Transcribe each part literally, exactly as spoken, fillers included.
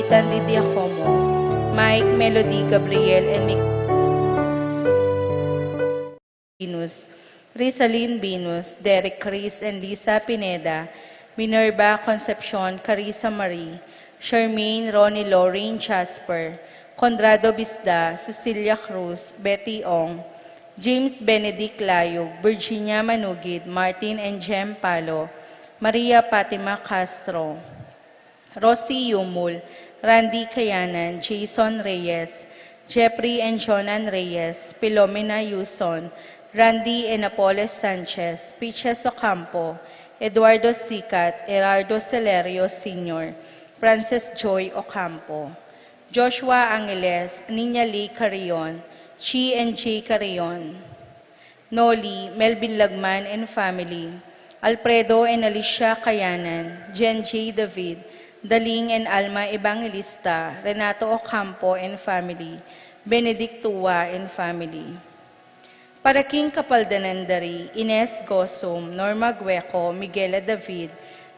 Dandy Diacomo, Mike, Melody, Gabriel, and Mick Venus, Rizalin Venus, Derek, Chris, and Lisa Pineda, Minerva Concepcion, Carissa Marie, Charmaine, Ronnie, Lorraine, Jasper, Conrado Bisda, Cecilia Cruz, Betty Ong, James Benedict Layug, Virginia Manugid, Martin and Jem Palo, Maria Fatima Castro, Rosie Yumul, Randy Kayanan, Jason Reyes, Jeffrey and Jonan Reyes, Filomena Yuson, Randy and Apoles Sanchez, Piches Ocampo, Eduardo Sicat, Gerardo Celerio Senior, Frances Joy Ocampo, Joshua Angeles, Nina Lee Carrion, Chi and J Carrion, Noli, Melvin Lagman and family, Alfredo and Alicia Kayanan, Jen J David, Daling and Alma Evangelista, Renato Ocampo and family, Benedict Tua and family. Para king kapaldanan da ri, Ines Gosum, Norma Gueco, Miguela David,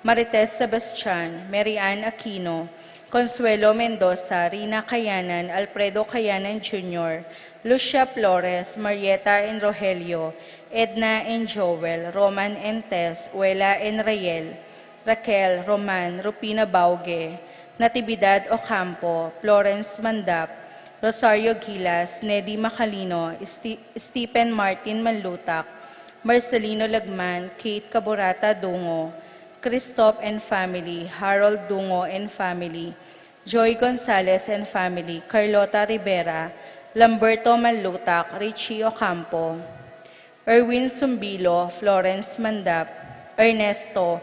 Marites Sebastian, Mary Ann Aquino, Consuelo Mendoza, Rina Kayanan, Alfredo Kayanan Junior, Lucia Flores, Marieta and Rogelio, Edna and Joel, Roman and Tess, Wela and Rael, Raquel, Roman, Rupina Bauge, Natividad Ocampo, Florence Mandap, Rosario Gilas, Nedi Macalino, Sti-, Stephen Martin Manlutak, Marcelino Lagman, Kate Caburata Dungo, Christoph and family, Harold Dungo and family, Joy Gonzalez and family, Carlota Rivera, Lamberto Manlutak, Richie Ocampo, Erwin Sumbilo, Florence Mandap, Ernesto,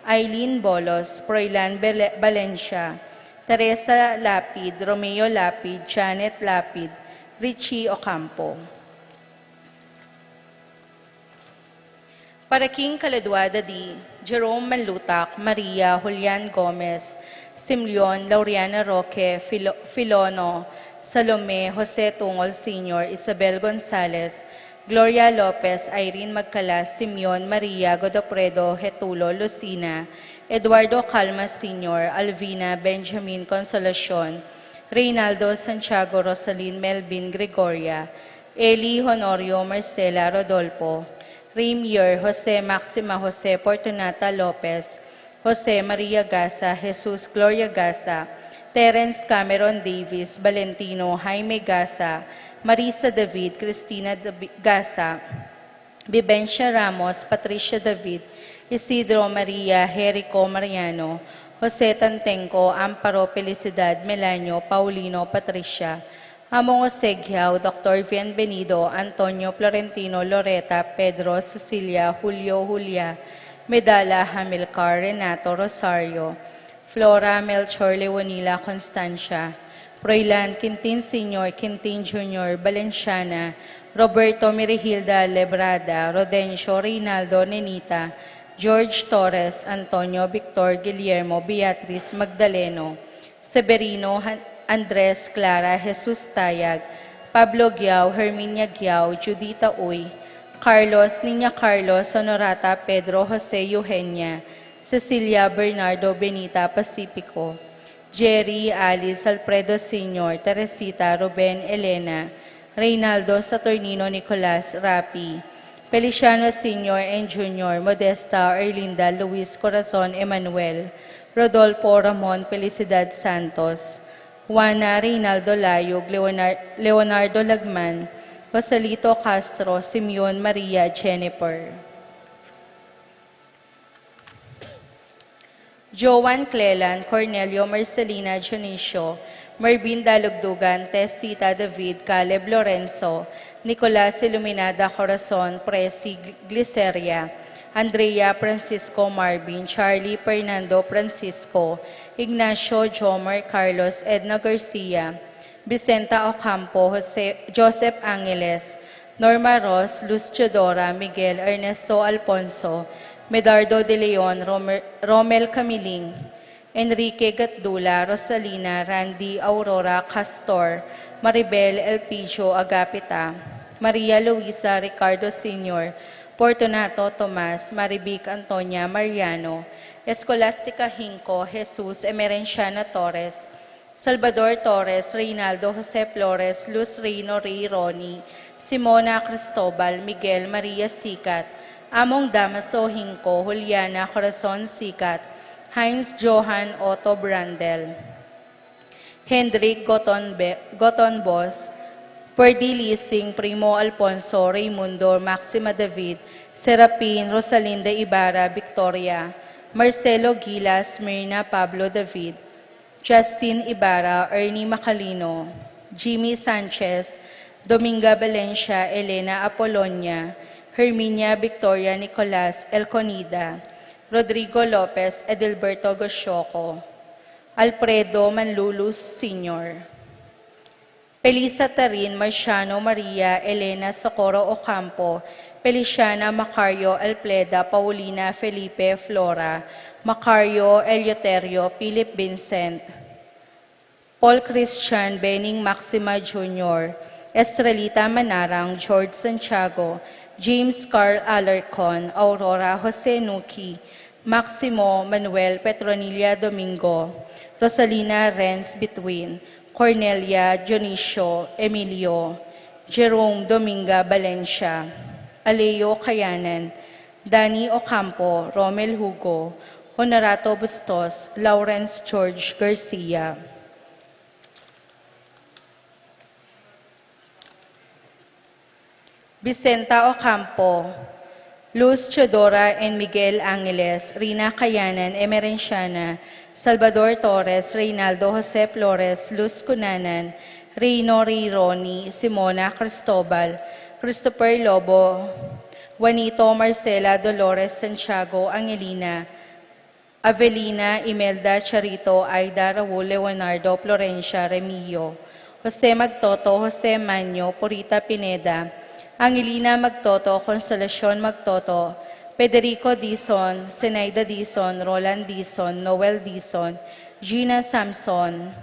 Eileen Bolos, Froilan Bele-, Valencia, Teresa Lapid, Romeo Lapid, Janet Lapid, Richie Ocampo. Para king kaladua da di, Jerome Manlutak, Maria, Julian Gomez, Simeon, Laureana Roque, Filo-, Filono, Salome, Jose Tungol Senior, Isabel Gonzalez, Gloria Lopez, Irene Magcalas, Simeon, Maria, Godofredo, Getulo, Lucina, Eduardo Calma Senior, Alvina, Benjamin, Consolacion, Reynaldo, Santiago, Rosalyn, Melvin, Gregoria, Eli, Honorio, Marcela, Rodolfo, Ramier, Jose, Maxima, Jose, Fortunata Lopez, Jose, Maria Gasa, Jesus, Gloria Gasa, Terence, Cameron Davis, Valentino, Jaime Gasa, Marisa David, Cristina Davi-, Gasa, Vivencia Ramos, Patricia David, Isidro Maria, Jerico Mariano, Jose Tantenco, Amparo Felicidad, Melanio, Paulino, Patricia, Among Jose Giao, Doctor Bienvenido, Antonio Florentino, Loreta, Pedro, Cecilia, Julio, Julia, Medala, Hamilcar, Renato, Rosario, Flora, Melchor, Leonila, Constancia, Froilan, Quintin Senior, Quintin Junior, Valenciana, Roberto, Mirihilda, Lebrada, Rodencio, Reynaldo, Nenita, George Torres, Antonio, Victor, Guillermo, Beatriz, Magdaleno, Severino, Han-, Andres, Clara, Jesus Tayag, Pablo Giao, Herminia Giao, Judita Uy, Carlos, Niña Carlos, Honorata, Pedro, Jose, Eugenia, Cecilia, Bernardo, Benita, Pacifico, Jerry, Alice, Alfredo Senior, Teresita, Ruben, Elena, Reynaldo, Saturnino, Nicolas, Rapi, Feliciano Senior and Junior, Modesta, Erlinda, Luis, Corazon, Emmanuel, Rodolfo, Ramon, Felicidad, Santos, Juana, Reynaldo Layug, Leonar-, Leonardo Lagman, Joselito Castro, Simeon, Maria, Jennifer. Joan Clelan, Cornelio, Marcelina, Dionisio, Mervin Dalugdugan, Tessita, David, Caleb, Lorenzo, Nicolas, Iluminada, Corazon, Presi, Gl-, Gliceria, Andrea, Francisco, Marvin, Charlie, Fernando, Francisco, Ignacio, Jomer, Carlos, Edna Garcia, Vicenta Ocampo, Jose, Joseph Angeles, Norma Ross, Luz Teodora, Miguel, Ernesto Alfonso, Medardo de Leon, Romer-, Romel Camiling, Enrique Gatdula, Rosalina, Randy, Aurora, Castor, Maribel, Elpidio, Agapita, Maria Luisa, Ricardo Senior, Fortunato, Tomas, Marivic, Antonia, Mariano, Escolastica Hinco, Jesus, Emerenciana Torres, Salvador Torres, Reynaldo Jose Flores, Luz Reyno Rey Ronnie, Simona Cristobal, Miguel Maria Sicat, Among Damaso Hinco, Juliana Corazon Sicat, Heinz Johan Otto Brandel, Hendrik Gotonbe-, Gotonbos, Perdi Lising, Primo Alfonso, Raymundo, Maxima David, Serapin, Rosalinda Ibarra, Victoria, Marcelo Gilas, Mirna, Pablo David, Justin Ibarra, Ernie Macalino, Jimmy Sanchez, Dominga Valencia, Elena Apolonia, Herminia Victoria Nicolas, Elconida, Rodrigo Lopez, Edilberto Gosioco, Alfredo Manlulus Senior, Felisa Tarin, Marciano Maria, Elena Socorro Ocampo, Feliciana Macario Alpleda, Paulina Felipe Flora, Macario Eleuterio, Philip Vincent, Paul Christian, Bening Maxima Junior, Estrelita Manarang, George Santiago, James Carl Alarcon, Aurora Jose Nuki, Maximo Manuel Petronilla Domingo, Rosalina Renz Bituin, Cornelia Dionisio Emilio, Jerome Dominga Valencia, Aleo Kayanan, Danny Ocampo, Romel Hugo, Honorato Bustos, Lawrence George Garcia. Vicenta Ocampo, Luz Teodora and Miguel Angeles, Rina Kayanan, Emerenciana, Salvador Torres, Reynaldo Jose Flores, Luz Cunanan, Rino Ray Ronnie, Simona Cristobal, Christopher Lobo, Juanito, Marcela, Dolores, Santiago, Angelina, Avelina, Imelda, Charito, Aida, Raul, Leonardo, Florencia, Remillo, Jose Magtoto, Jose Manyo, Purita Pineda, Angelina Magtoto, Consolacion Magtoto, Federico Dizon, Zenaida Dizon, Roland Dizon, Noel Dizon, Gina Samson,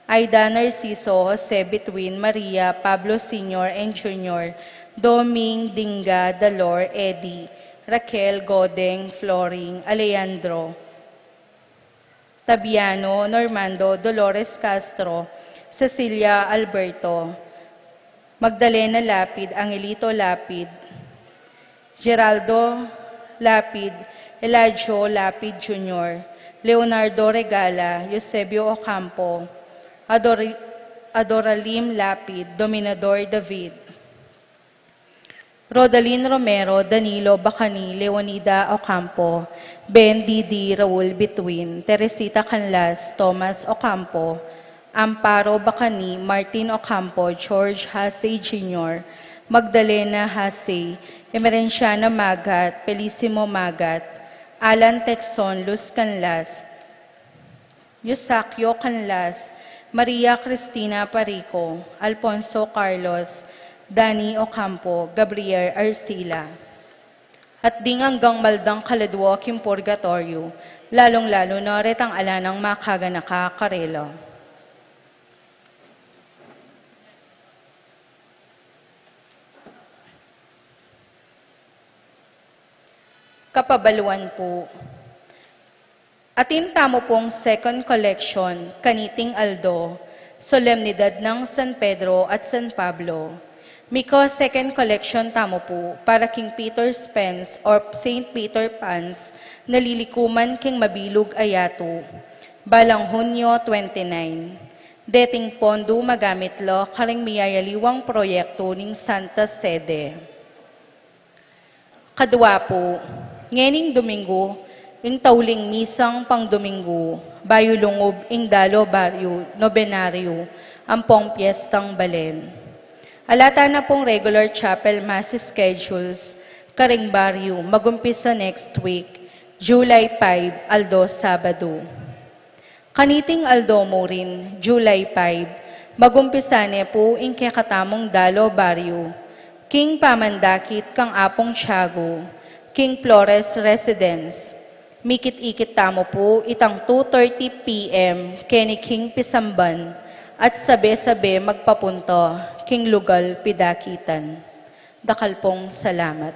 Aida Narciso, Jose Bituin, Maria, Pablo Senior and Junior, Doming, Dinga, Dalor, Eddie, Raquel, Godeng, Floring, Alejandro, Tabiano, Normando, Dolores Castro, Cecilia Alberto, Magdalena Lapid, Angelito Lapid, Geraldo Lapid, Eladio Lapid Junior, Leonardo Regala, Eusebio Ocampo, Adori-, Adoralim Lapid, Dominador David, Rodalin Romero, Danilo Bacani, Leonida Ocampo, Ben Didi, Raul Bituin, Teresita Canlas, Thomas Ocampo, Amparo Bacani, Martin Ocampo, George Hasey Junior, Magdalena Hasey, Emerenciana Magat, Felicimo Magat, Alan Texon, Luz Canlas, Eusaquio Canlas, Maria Cristina Parico, Alfonso Carlos, Danny Ocampo, Gabriel Arcila. At ding anggang maldang kaladua king purgatoryo, lalung-lalu na retang ala nang makaganaka karela. Kapabaluan pu. Atin tamu pung second collection kaniting aldo, solemnidad ng San Pedro at San Pablo. Miko second collection tamu pu para king Peter Spence or Saint Peter Pans, nalilikuman king mabilug a yatu. Balang Hunyo twenty-nine. Deting pondu magamit la karing miyayaliwang proyektu ning Santa Sede. Kadua pu, ngening Duminggu, ing tauling misang pang Duminggu, bayu lungub ing Dalo Barrio Nobenaryo, ampong Piestang Balen. Ala ta na pung regular chapel mass schedules karing baryo, magumpisa next week, July five, aldo Sabado. Kaniting aldo mu rin, July five, magumpisa ne pu ing kekatamung Dalo Barrio, king pamandakit kang Apung Tiago, king Flores Residence. Mikit-ikit tamu pu itang two thirty P M keni king pisamban at sabe-sabe magpapunta king lugal pidakitan. Dakal pung salamat.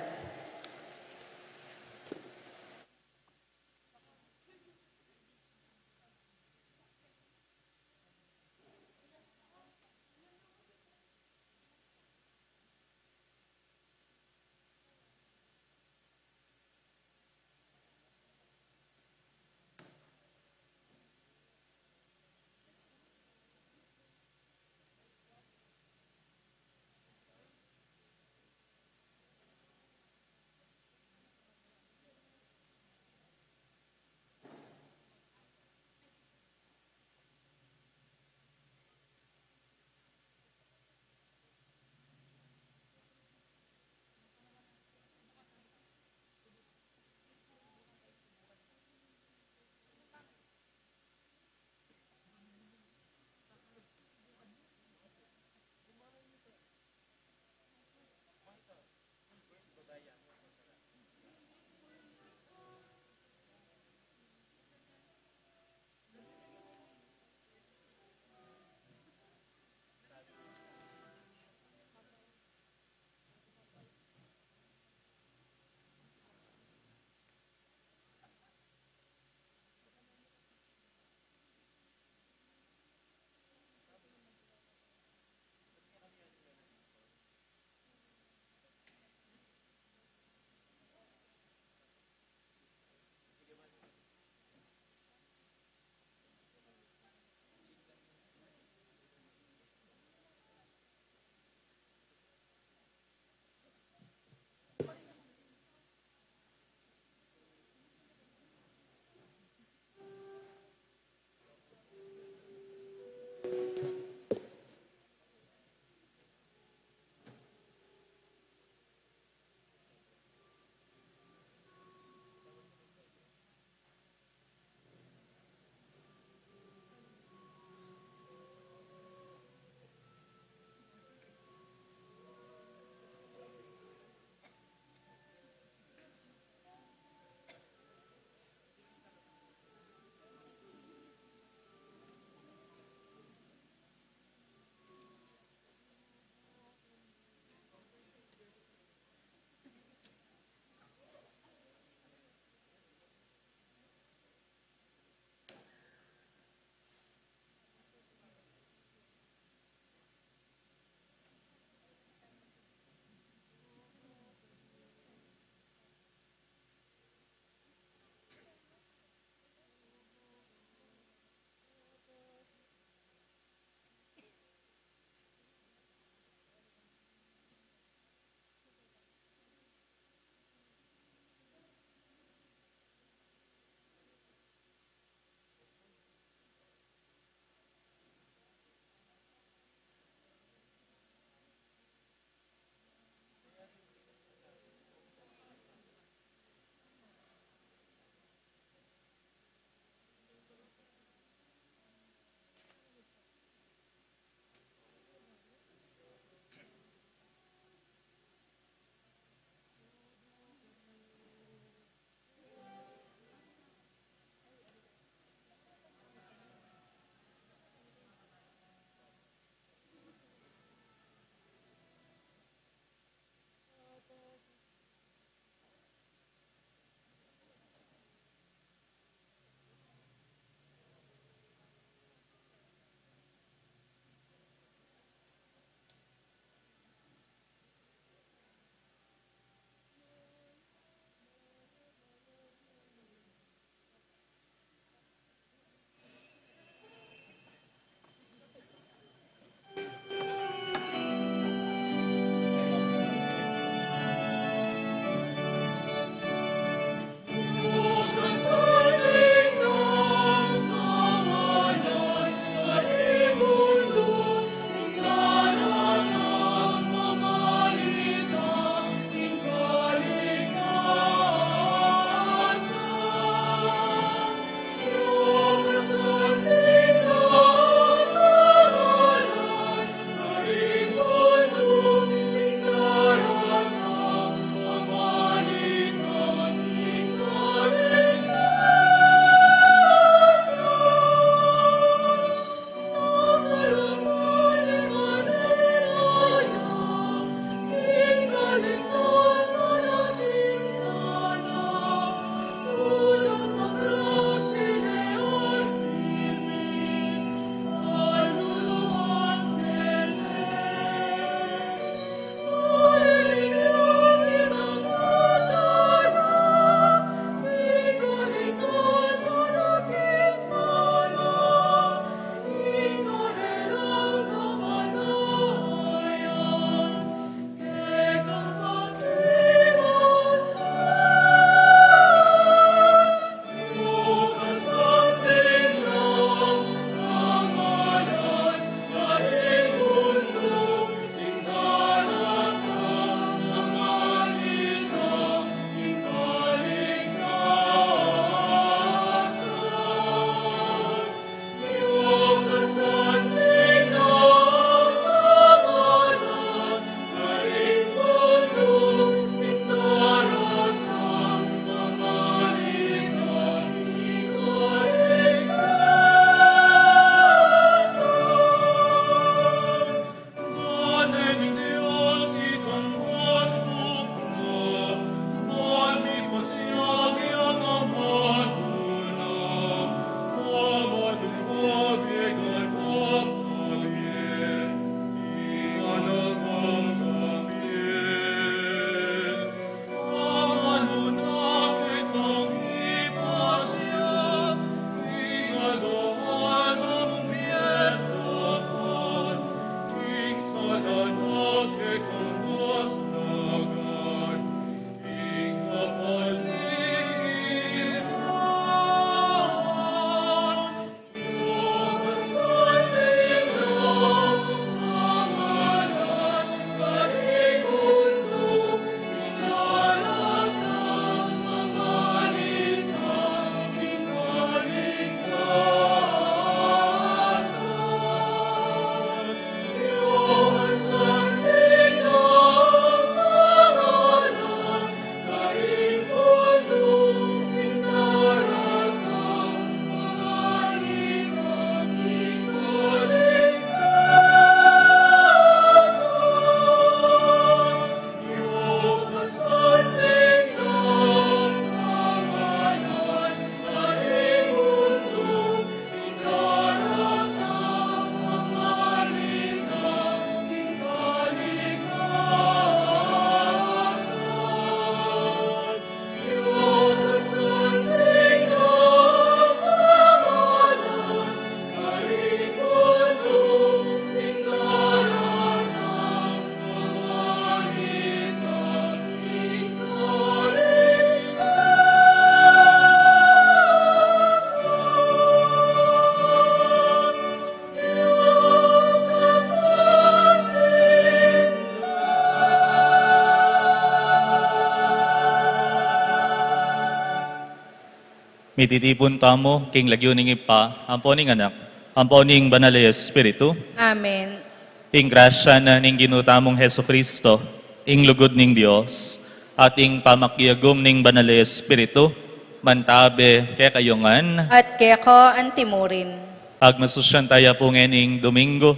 Mititipun tamu king lagyu ning Ibpa, ampo ning Anak, ampo ning Banal a Espiritu. Amen. Ing grasya na ning Ginu tamung Jesucristo, ing lugud ning Dios, at ing pamakiagum ning Banal a Espiritu, mantabe kekayu ngan. At keka antimurin. Pagmasusyan taya pu ngening Domingo,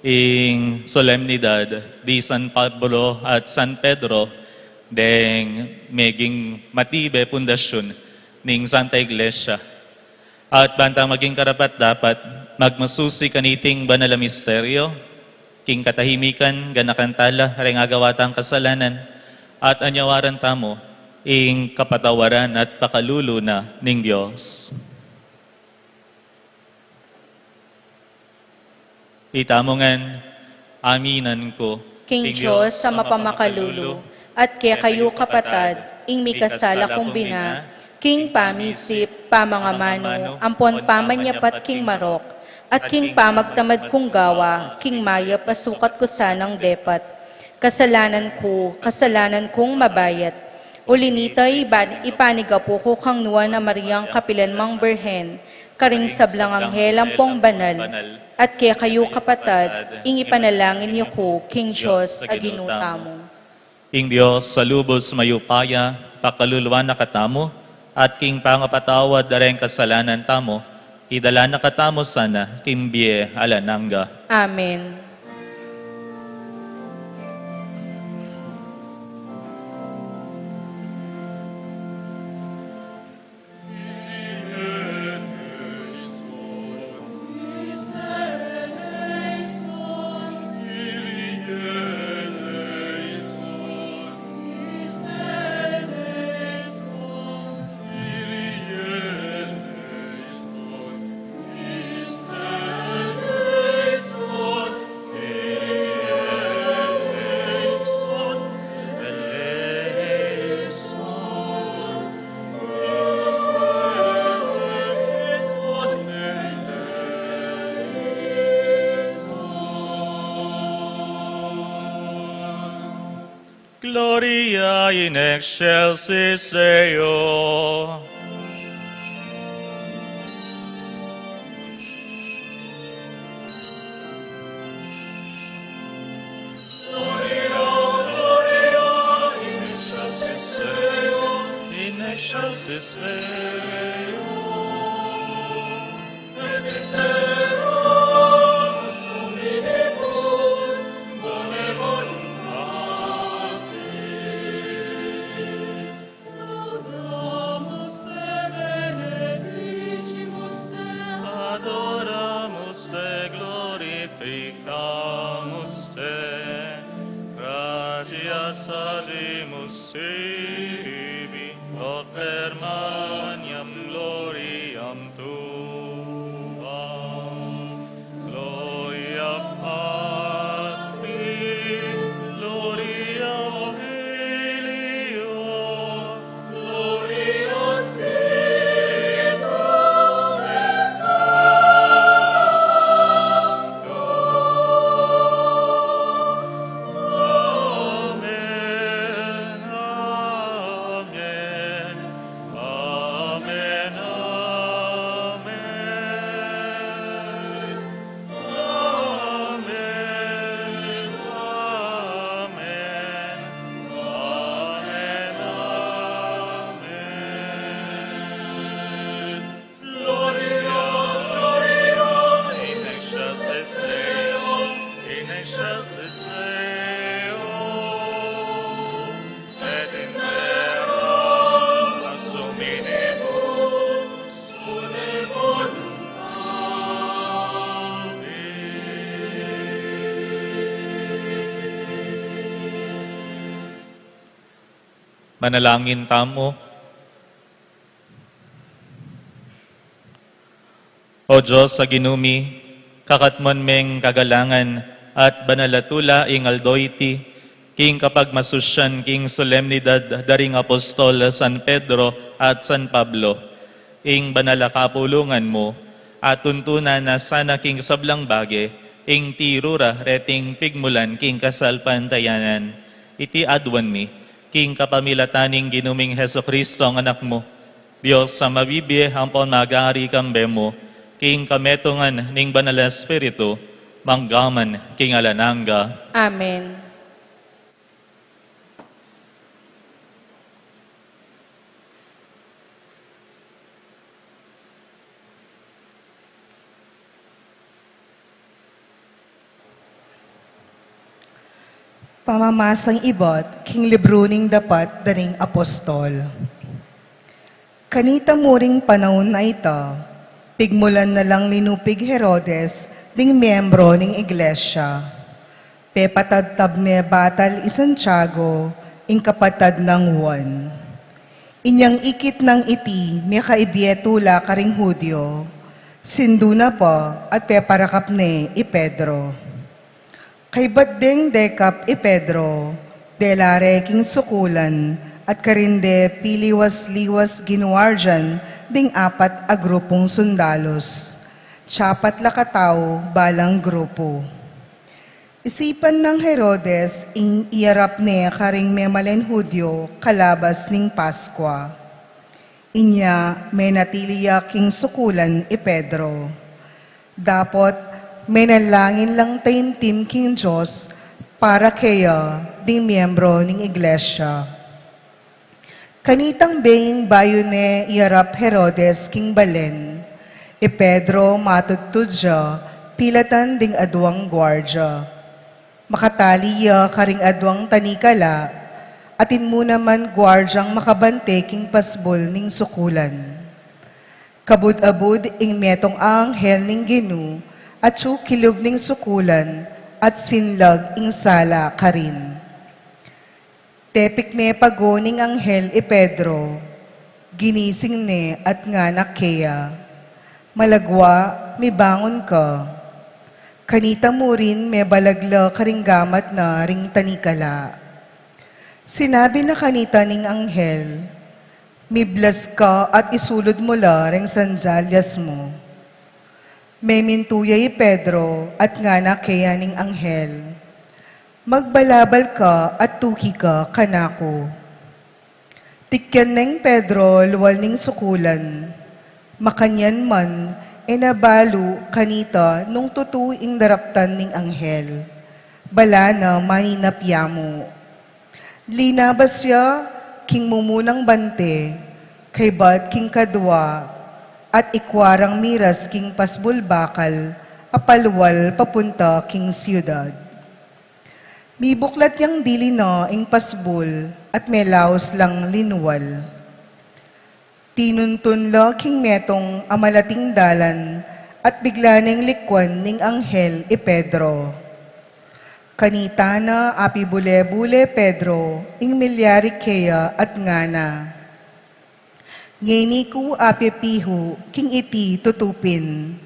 ing solemnidad di San Pablo at San Pedro, deng meging matibe pundasyun ning Santa Iglesia. At bantang maging karapat-dapat, magmasusi kaniting banal a misteryo, king katahimikan, ganakan tala, reng agawa tang kasalanan, at anyawaran tamu, ing kapatawaran at pakalulu na ning Dios. Itamu ngan, aminan ku king Dios a mapamakalulu, at kekayu kapatad, ing mikasala kung bina, king pamisip, pamangamanu, ampon pamanyapat king marok, at king pamagtamad kung gawa, king mayap a sukat ku sanang depat. Kasalanan ku, kasalanan kung mabayat. Uli nita, iban-, ipanigapu ku kang Nuan a Mariang kapilan mang Birhen, karing sablang anghel ampong banal, at kekayu kapatad, ing ipanalangin yu ku king Dios a Ginu tamu. Ing Dios a lubus mayupaya, pakaluluan na katamu, at king pangapatawad da reng kasalanan tamu, idala na katamu sana king bie alang angga. Amen. Gloria in excelsis Deo. In excelsis Deo. Adoramus te, glorificamus te, gratias adimus tibi, doc per magnam gloriam tuam. Gloria Patri, Gloria Filio, Gloria Spiritu Sancto. Amen, amen, amen, amen. Amen, amen, amen, amen. Gloria, Gloria in excelsis Deo, in excelsis Deo. Et in terra pax hominibus. Manalangin tamu. O Dios a Ginu mi, kakatmuan meng kagalangan at banal a tula ing aldo iti, king kapagmasusyan king solemnidad da ring apostol San Pedro at San Pablo, ing banal a kapulungan mu, atuntunan na sana king sablang bage, ing tiru ra reting pigmulan king kasalpantayanan. Iti aduan mi, king kapamilatan ning Ginu ming Jesucristo a Anak mu, Dios a mabibie ampon mag-ari kambe mu, king kametungan ning Banal a Espiritu, mangga man king alang angga. Amen. Pamamasang ibat king libru ning Dapat da ring Apostol. Kanita mu ring panaun a ita, pigmulan na lang linupig Herodes ding miyembro ning iglesia. Pepatadtab ne batal i Santiago, ing kapatad nang Juan. Inyang ikit nang iti mekaibie tula karing Judio, sindu na pa at peparakap ne i Pedro. Kaybat deng dekap i Pedro, dela re king sukulan at karin de piliwas-liwas ginuardian ding apat a grupung sundalus. Tsapat la katau balang grupu. Isipan nang Herodes ing iyarap ne karing memalen Judio kalabas ning Paskua. Inya menatili ya king sukulan i Pedro. Dapot menalangin lang taimtim king Dios para keya ding miyembro ning iglesia. Kanitang beng bayu ne iyarap Herodes king balen, i Pedro matudtud ya pilatan ding aduang guardia. Makatali ya karing aduang tanikala, atin mu naman guardiang makabante king pasbul ning sukulan. Kabud-abud ing metung a anghel ning Ginu atyu kilub ning sukulan at sinlag ing sala karin. Tepik ne pago ning anghel i Pedro, ginising ne at ngana keya, "Malagwa, mibangun ka." Kanita mu rin mebalag la karing gamat na ring tanikala. Sinabi na kanita ning anghel, "Miblas ka at isulud mu la ring sandalyas mu." Memintu ya i Pedro at ngana keya ning anghel, "Magbalabal ka at tuki ka kanaku." Tikyan neng Pedro lual ning sukulan. Makanyan man, e na balu kanita nung tutu ing daraptan ning anghel. Bala na maninap ya mu. Linabas ya king mumunang bante, kaybat king kadwa, at ikwa rang miras king pasbul bakal a palual papunta king siudad. Mibuklat yang dili na ing pasbul at melaus lang linual. Tinuntun la king metung a malating dalan at bigla neng likwan ning anghel i Pedro. Kanita na apibule-bule Pedro ing milyari keya at ngana, "Ngeni ku apipihu king iti tutu pin."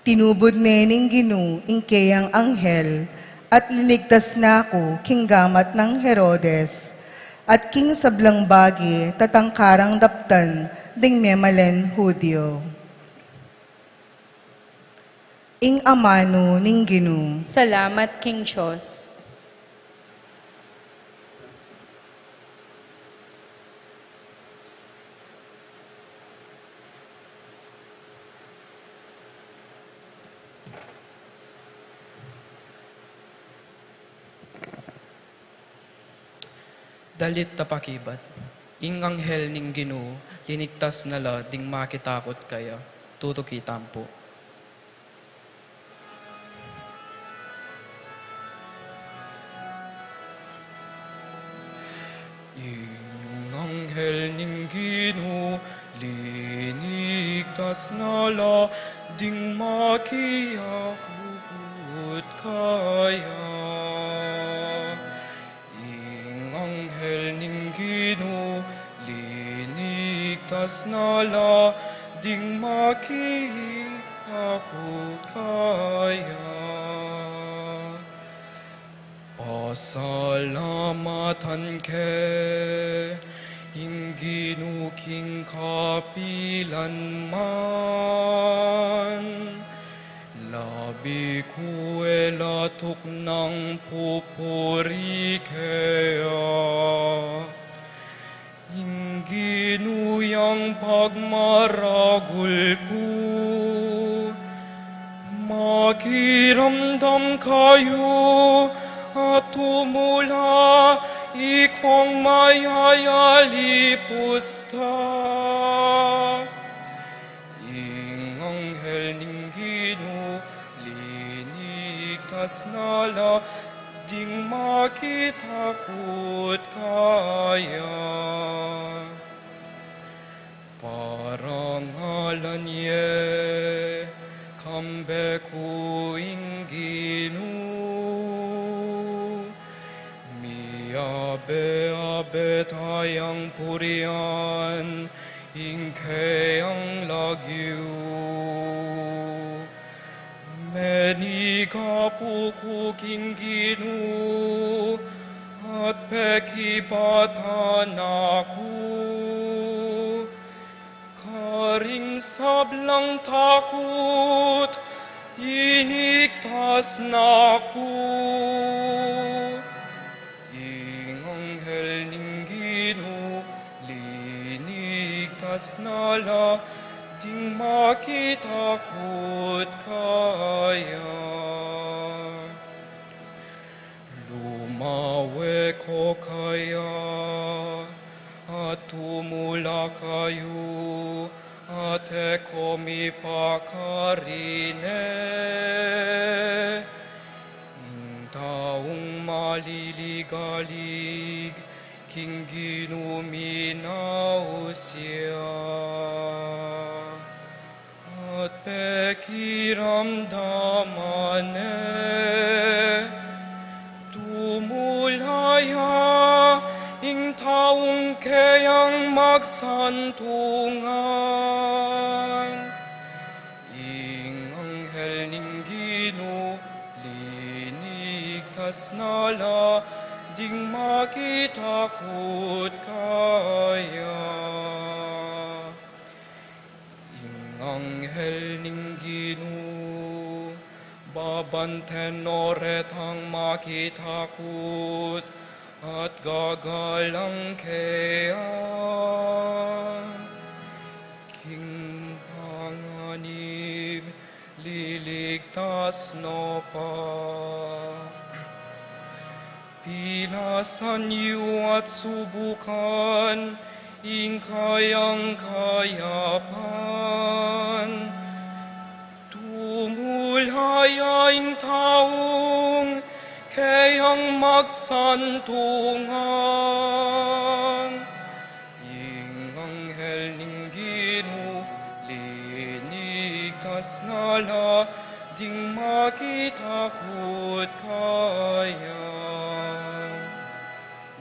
Tinubud ne ning Ginu ing keyang anghel at linigtas na ku king gamat nang Herodes at king sablang bage tatangkarang daptan ding memalen Judio. Ing amanu ning Ginu. Salamat king Dios. Dalit a pakibat. Ing anghel ning Ginu, linigtas na la ding makitakut kaya. Tutuki tamu pu. Ing anghel ning Ginu, linigtas na la ding makiakut kaya. Ing anghel ning Ginu, linigtas na la ding makiakut kaya. Pasalamatan ke ing Ginu king kapilan man. Labi ku e la tuknang pupuri keya. Ing Ginu yang pagmaragul ku, makiramdam kayu at tumula, ikong mayayalipusta. Ing anghel ning Ginu, linigtas na la ding makitakut kaya. Parangalan ye, kambe ku ing Ginu, miyabe-abe tayang purian ing keyang lagyu. Menigapu ku king Ginu, at pekibatan na ku. Karing sablang takut, inigtas na ku. Ing anghel ning Ginu, linigtas na la ding makitakut kaya. Lumawe ko kaya, at tumula kayu, at e ko mi pakarine. Ing taung maliligalig, king Ginu minaus ya, at pekiramdaman ne. Tumula ya ing taung keyang magsantungan. Ing anghel ning Ginu, linigtas na la ding makitakut kaya. Ing anghel ning Ginu, babanten no retang makitakut at gagalang keya. King panganib, liligtas no pa. Pilasan yu at subukan ing kayang kayapan. Tumula ya ing taung keyang magsantungan. Ing anghel ning Ginu, linigtas na la ding makitakut kaya.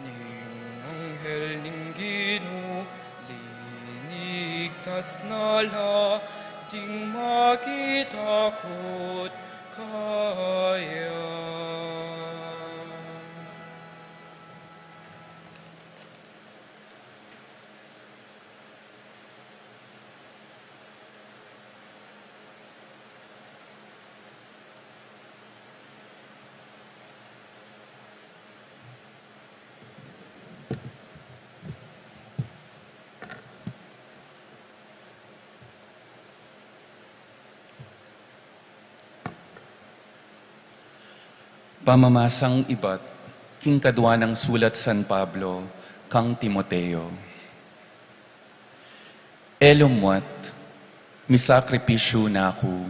Ing anghel ning Ginu, linigtas na la ding makitakut kaya. Pamamasang ibat king kadua nang sulat San Pablo kang Timoteo. E lu muat, misakripisyu na ku,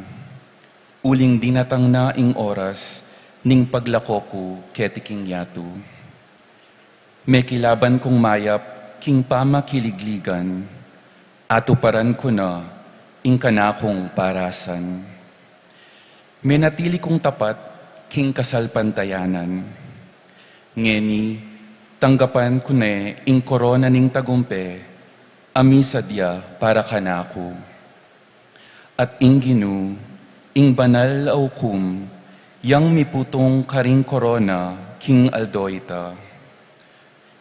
uling dinatang na ing oras ning paglako ku keti king yatu. Mekilaban kung mayap king pamakiligligan, atuparan ku na ing kanakung parasan. Menatili kung tapat king kasalpantayanan. Ngeni, tanggapan ku ne ing korona ning tagumpe, a misadya para kanaku. At ing Ginu, ing banal a ukum, yang miputung karing korona king aldo ita.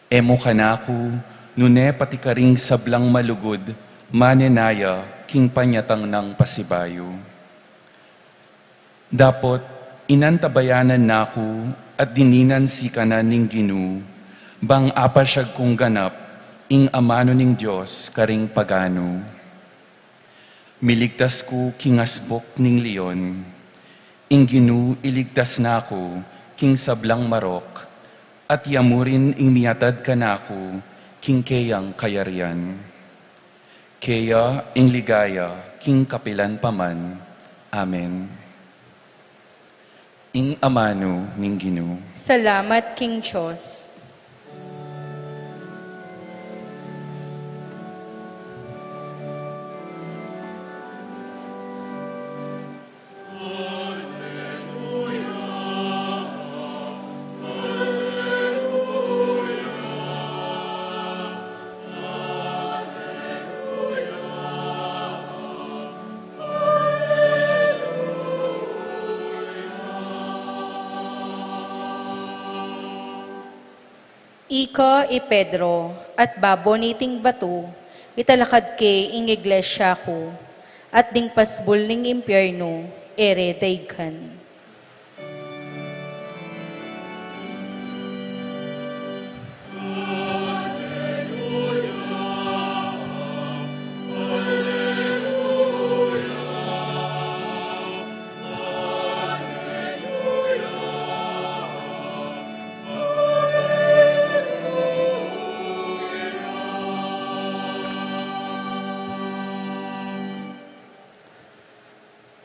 E mu kanaku, nune pati karing sablang malugud, manenaya king panyatang nang pasibayu. Dapot inantabayanan na ku at dininan sikanan ning Ginu, bang apasyag kung ganap Ing amanu ning Dios karing paganu. Miligtas ku king asbuk ning leon. Ing Ginu iligtas na ku king sablang marok, at ya mu rin ing miatad kanaku king keyang kayarian. Keya ing ligaya king kapilan pa man. Amen. Ing amanu ning Ginu. Salamat king Dios. Ika i Pedro, at babo niting batu, italakad ke ing iglesia ku, at ding pasbul ning impiernu, e re daigkan.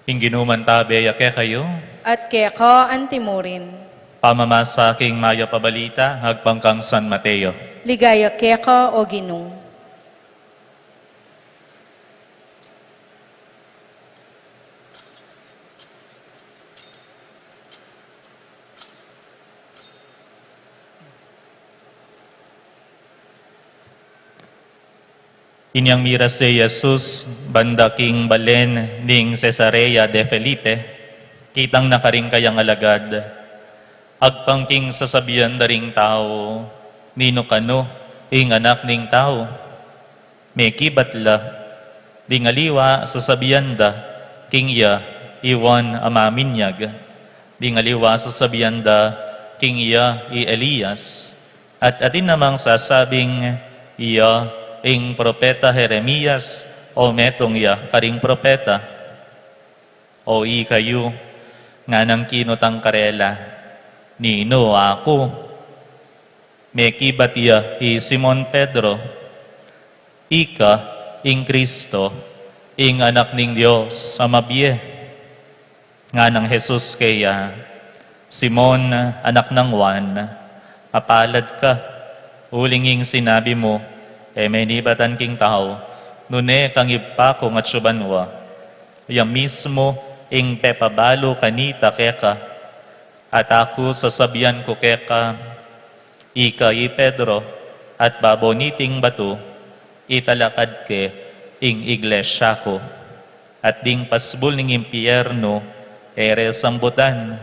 Ing Ginu mantabe ya kekayu. At keka antimurin. Pamamasa king mayap a balita agpang kang San Mateo. Ligaya keka, o Ginu. Inyang miras ya i Jesus banda king balen ning Cesarea de Felipe, kitang na karing kayang alagad. Agpang king sasabian da ring tau, ninu kanu ing Anak ning Tau? Mekibat la, ding aliwa sasabian da, king iya i Juan a Maminyag. Ding aliwa sasabian da, king iya i Elias. At atin namang sasabing, iya ing propeta Jeremias, o metung ya karing propeta. O ikayu, nganang kinutang karela, ninu aku? Mekibat ya i Simon Pedro, ika ing Kristo, ing Anak ning Dios a mabie. Nganang Jesus keya, Simon, anak nang Juan, mapalad ka, uling ing sinabi mu, e menibatan king tau, nune kang Ibpa kung atsu banua. Iya mismu ing pepabalu kanita keka. At aku sasabian ku keka, ika i Pedro, at babo niting batu, italakad ke ing iglesia ku. At ding pasbul ning impiernu, e re sambutan.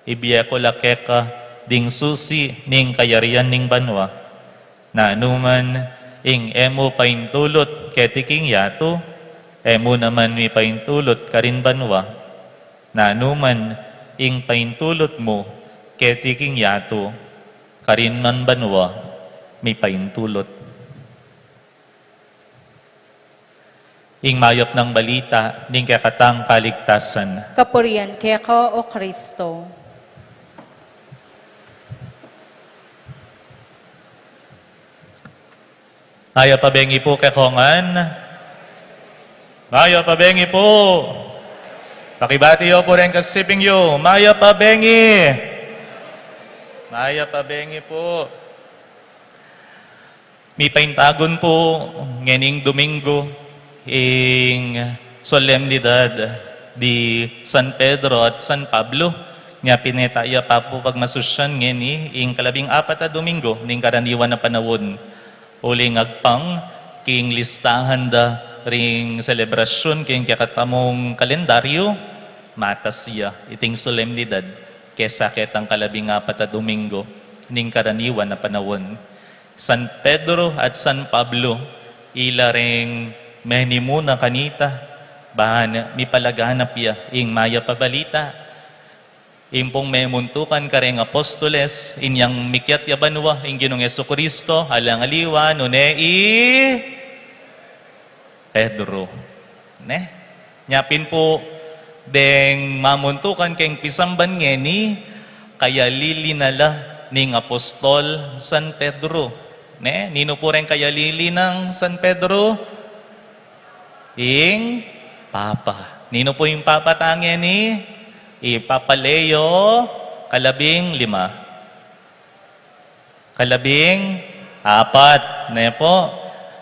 Ibie ku la keka ding susi ning kayarian ning banua. Nanu man ing e mu paintulut keti king yatu, e mu naman mipaintulut karin banua. Nanu man ing paintulut mu keti king yatu, karin man banua mipaintulut. Ing mayap nang balita ning kekatang kaligtasan. Kapurian keka, o Kristo. Mayap a bengi pu kekongan. Mayap a bengi pu. Pakibati yu pu reng kasiping yu. Mayap a bengi. Mayap a bengi pu. Mipaintagun pu ngening Domingo ing solemnidad di San Pedro at San Pablo. Nya pin e taya pa pu pagmasusyan ngeni ing kalabing apat a Domingo ning karaniwan a panaun. Uling agpang king listahan da ring selebrasyun king kekatamung kalendaryu, matas ya iting solemnidad kesa ketang kalabing apat a Domingo ning karaniwan a panaun. San Pedro at San Pablo, ila ring menimuna kanita, ban mipalaganap ya ing mayap a balita. Ing pung memuntukan kareng apostoles, inyang mikiat ya banua ing Ginung Jesucristo, alang aliwa nune i Pedro. Ne? Nya pin pu, deng mamuntukan keng pisamban ngeni, kayalili na la ning apostol San Pedro. Ne? Ninu pu reng kayalili nang San Pedro? Ing Papa. Ninu pu ing Papa tang ngeni? I Papa Leo kalabing lima. Kalabing apat, ne pu?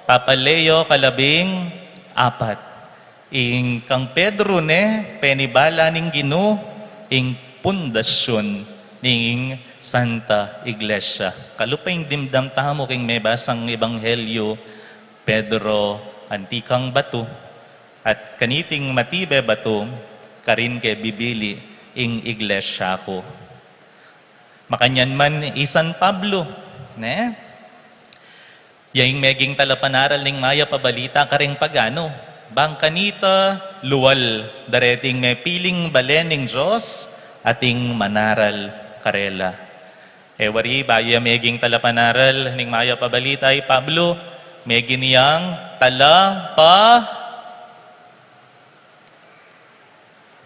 Papa Leo kalabing apat. Ing kang Pedro ne, penibala ning Ginu, ing pundasyun ning Santa Iglesia. Kalupa ing dimdam tamu keng mebasang ebanghelyu, Pedro, anti kang batu, at kaniting matibe batu, karin ke bibili ing iglesia ku. Makanyan man i San Pablo, ne? Ya ing meging talapanaral ning Mayap a Balita kareng pagano. Bang kanita lual dareting mepiling balen ning Dios ating manaral karela. E wari, bayu ya meging talapanaral ning Mayap a Balita i Pablo, meging yang talapa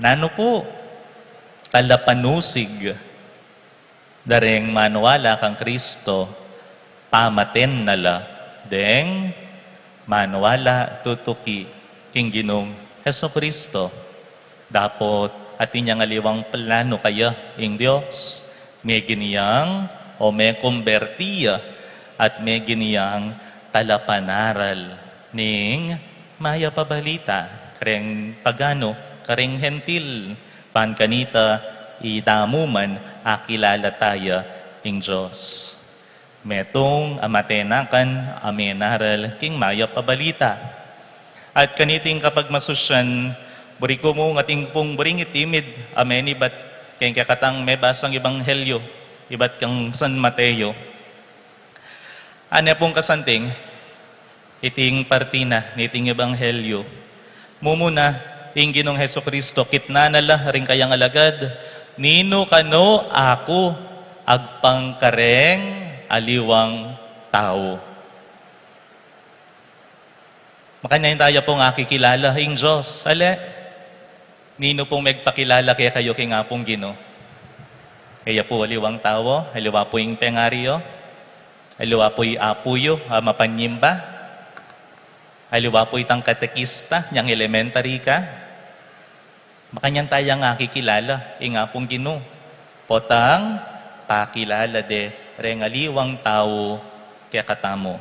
Nanu pu? Talapanusig da reng maniwala kang Kristo, pamaten na la deng maniwala tutuki king Ginung Jesucristo. Dapot atin yang aliwang planu kaya ing Dios, meging yang o mekumberti ya at meging yang talapanaral ning Mayap a Balita kareng pagano, kareng Hentil, ban kanita itamu man akilala taya ing Dios. Metung a matenakan a menaral king Mayap a Balita. At kaniting kapagmasusyan, buri ku mu ngan atin pung buring itimid a menibat keng kekatang mebasang Ebanghelyo ibat kang San Mateo. Ane pung kasanting, iting parti na niting Ebanghelyo. Mumuna, ing Ginung Jesucristo, kitnan na la ring kayang alagad, "Ninu kanu aku agpang kareng aliwang tau?" Makanyan taya pung akikilala ing Dios. Ale, ninu pung megpakilala kekayu king Apung Ginu? Keya pu aliwang tau, aliwa pu ing pengari yu, aliwa pu i apu yu a mapanyimba, aliwa pu itang katekista nyang elementary ka. Makanyan tayang akikilala ing Apung Ginu, potang pakilala de reng aliwang tau kekatamu.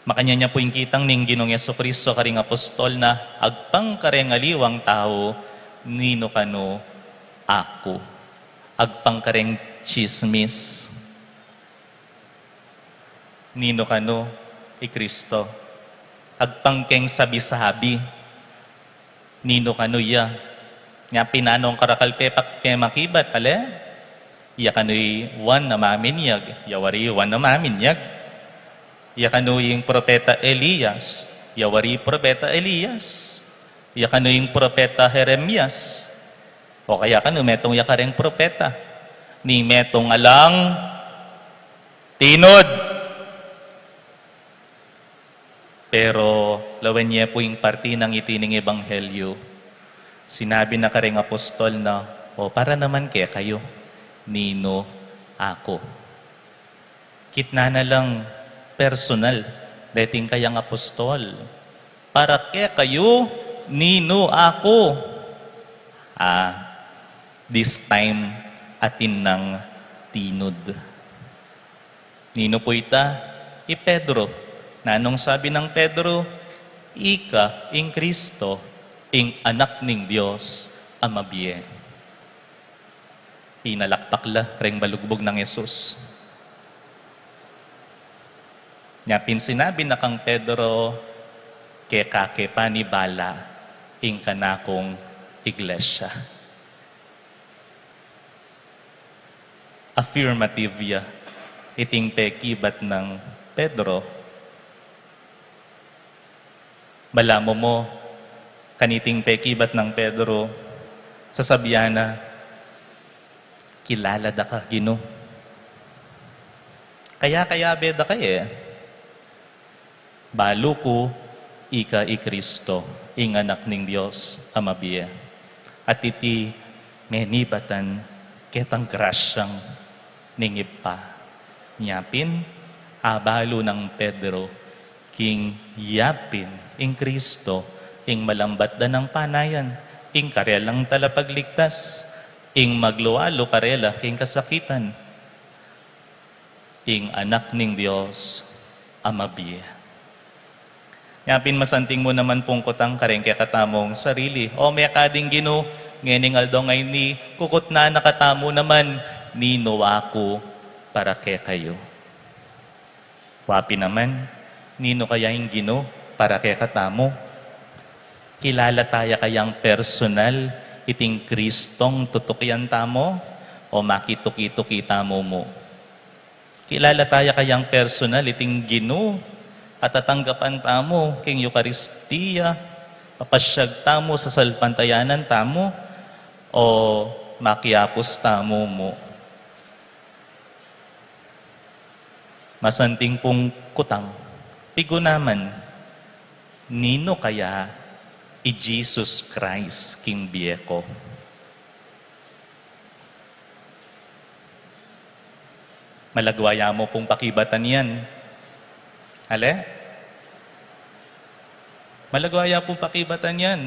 Makanyan ya pu ing kitang ning Ginung Jesucristo karing apostol na, "Agpang kareng aliwang tau, ninu kanu aku?" Agpang kareng tsismis, "Ninu kanu i Kristo?" Agpang keng sabi-sabi, "Ninu kanu ya?" Nya pin nanung karakal pe pak-, pemakibat, ale? "Ya kanu i Juan a Maminyag?" Ya wari Juan a Maminyag. "Ya kanu ing propeta Elias?" Ya wari propeta Elias. "Ya kanu ing propeta Jeremias?" O kaya kanu metung ya kareng propeta? Ni metung alang tinud. Pero lawen ye pu ing parti nang iti ning Ebanghelyo, sinabi na kareng apostol na, "O, para naman kekayu, ninu aku?" Kitnan na lang personal deting kayang apostol. "Para kekayu, ninu aku?" Ah, this time, atin nang tinud. Ninu pu ita? I Pedro. Nanung sabi nang Pedro? "Ika ing Kristo, ing Anak ning Dios a mabie." Pinalakpak la reng balugbug nang Jesus. Nya pin sinabi na kang Pedro, "Keka ke panibala ing kanakung iglesia." Affirmative ya iting pekibat nang Pedro. Balamu mu, kaniting pekibat nang Pedro, sasabian na, Kilala da ka, Ginu. Kaya, kayabe da ka e. Balu ku, ika i Kristo, ing Anak ning Dios a mabie. At iti menibatan ketang grasyang ning Ibpa. Nya pin, abalu nang Pedro, king yapin, ing Kristo, ing malambat da nang panayan, ing karelang talapagligtas, ing maglualu karela king kasakitan, ing Anak ning Dios a mabie. Nya pin masanting mu naman pung kutang kareng kekatamung sarili. O mekad ing Ginu, ngening aldo ngeni, kukutnan na katamu naman, ninu aku para kekayu. Wa pin naman, ninu kaya ing Ginu para kekatamu? Kilala taya kayang personal iting Kristong tutukian tamu o makituki-tuki tamu mu? Kilala taya kayang personal iting Ginu a tatanggapan tamu king Eukaristia, papasyag tamu, sasalpantayanan tamu, o makiapus tamu mu? Masanting pung kutang, pigunaman, ninu kaya i Jesus Christ king bie ku? Malagwa ya mu pung pakibatan yan. Ale? Malagwa ya pung pakibatan yan.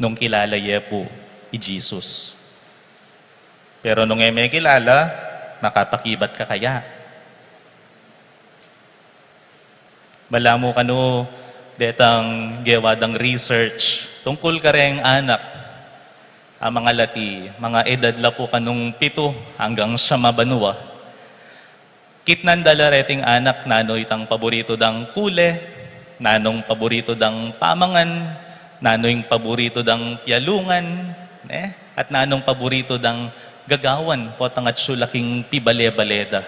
Nung kilala ye pu i Jesus. Pero nung e me kilala, makapakibat ka kaya? Balamu kanu detang gewa dang research tungkul kareng anak a mangalati, mga edad la pu kanung pitu anggang siyam a banua. Kitnan da la reting anak nanu itang paboritu dang kule, nanung paboritu dang pamangan, nanu ing paboritu dang pialungan, ne? At nanung paboritu dang gagawan, potang atsu la king pibale-bale da.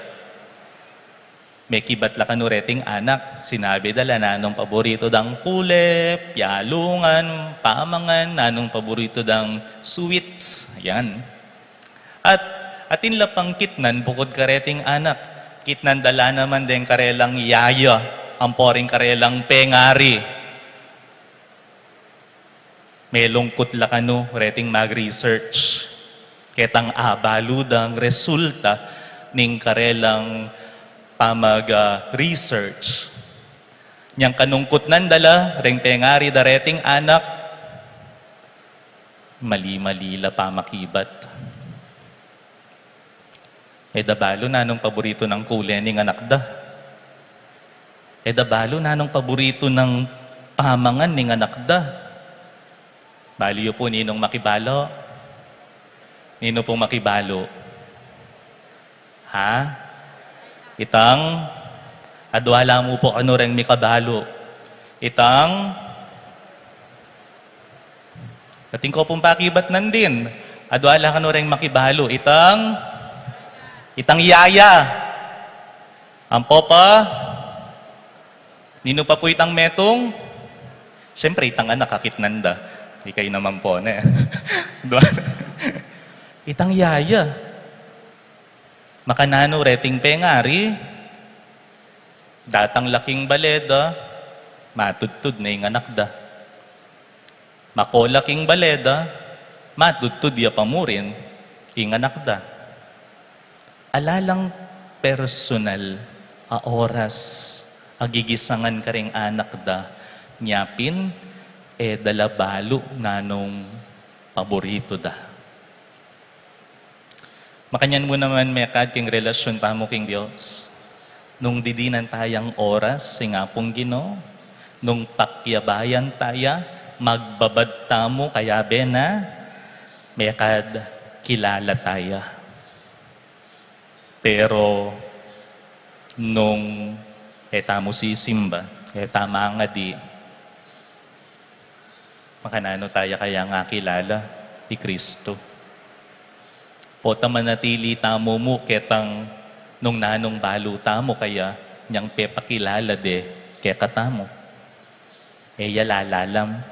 Mekibat la kanu reting anak, sinabi da la nanung paboritu dang kule, pialungan, pamangan, nanung paboritu dang sweets. Yan. At atin la pang kitnan bukud kareting anak, kitnan da la naman deng karelang yaya, ampo ring karelang pengari. Melungkut la kanu reting mag-research. Ketang abalu dang resulta ning karelang pamag-, ah, research. Nyang kanung kutnan da la reng pengari da reting anak, mali-mali la pamakibat. E da balu nanung paboritu nang kule ning anak da. E da balu nanung paboritu nang pamangan ning anak da. Balu yu pu ninung makibalu? Ninu pung makibalu? Ha? Itang, adwa la mu pu kanu reng mikabalu. Itang, atin ku pung pakibat nandin, adwa la kanu reng makibalu. Itang, itang yaya. Ampo pa, ninu pa pu itang metung? Siyempre, itang anak, akit nanda. Ikayu naman pu, ne? Adwa. Itang yaya. Makananu reting pengari, datang la king bale da, matudtud ne ing anak da. Mako la king bale da, matudtud ya pa murin ing anak da. Ala lang personal a oras a gigisangan karing anak da, nya pin e da la balu nanung paboritu da. Makanyan mu naman mekad king relasyun tamu king Dios. Nung didinan tayang oras ing Apung Ginu, nung pakyabayan taya, magbabad tamu, kayabe na, mekad kilala taya. Pero nung e tamu sisimba, e tamu mangadi, makananu taya kayang akilala i Kristu? Pota manatili tamu mu ketang nung nanung balu tamu kaya nyang pepakilala de kekatamu? E ya lalalam.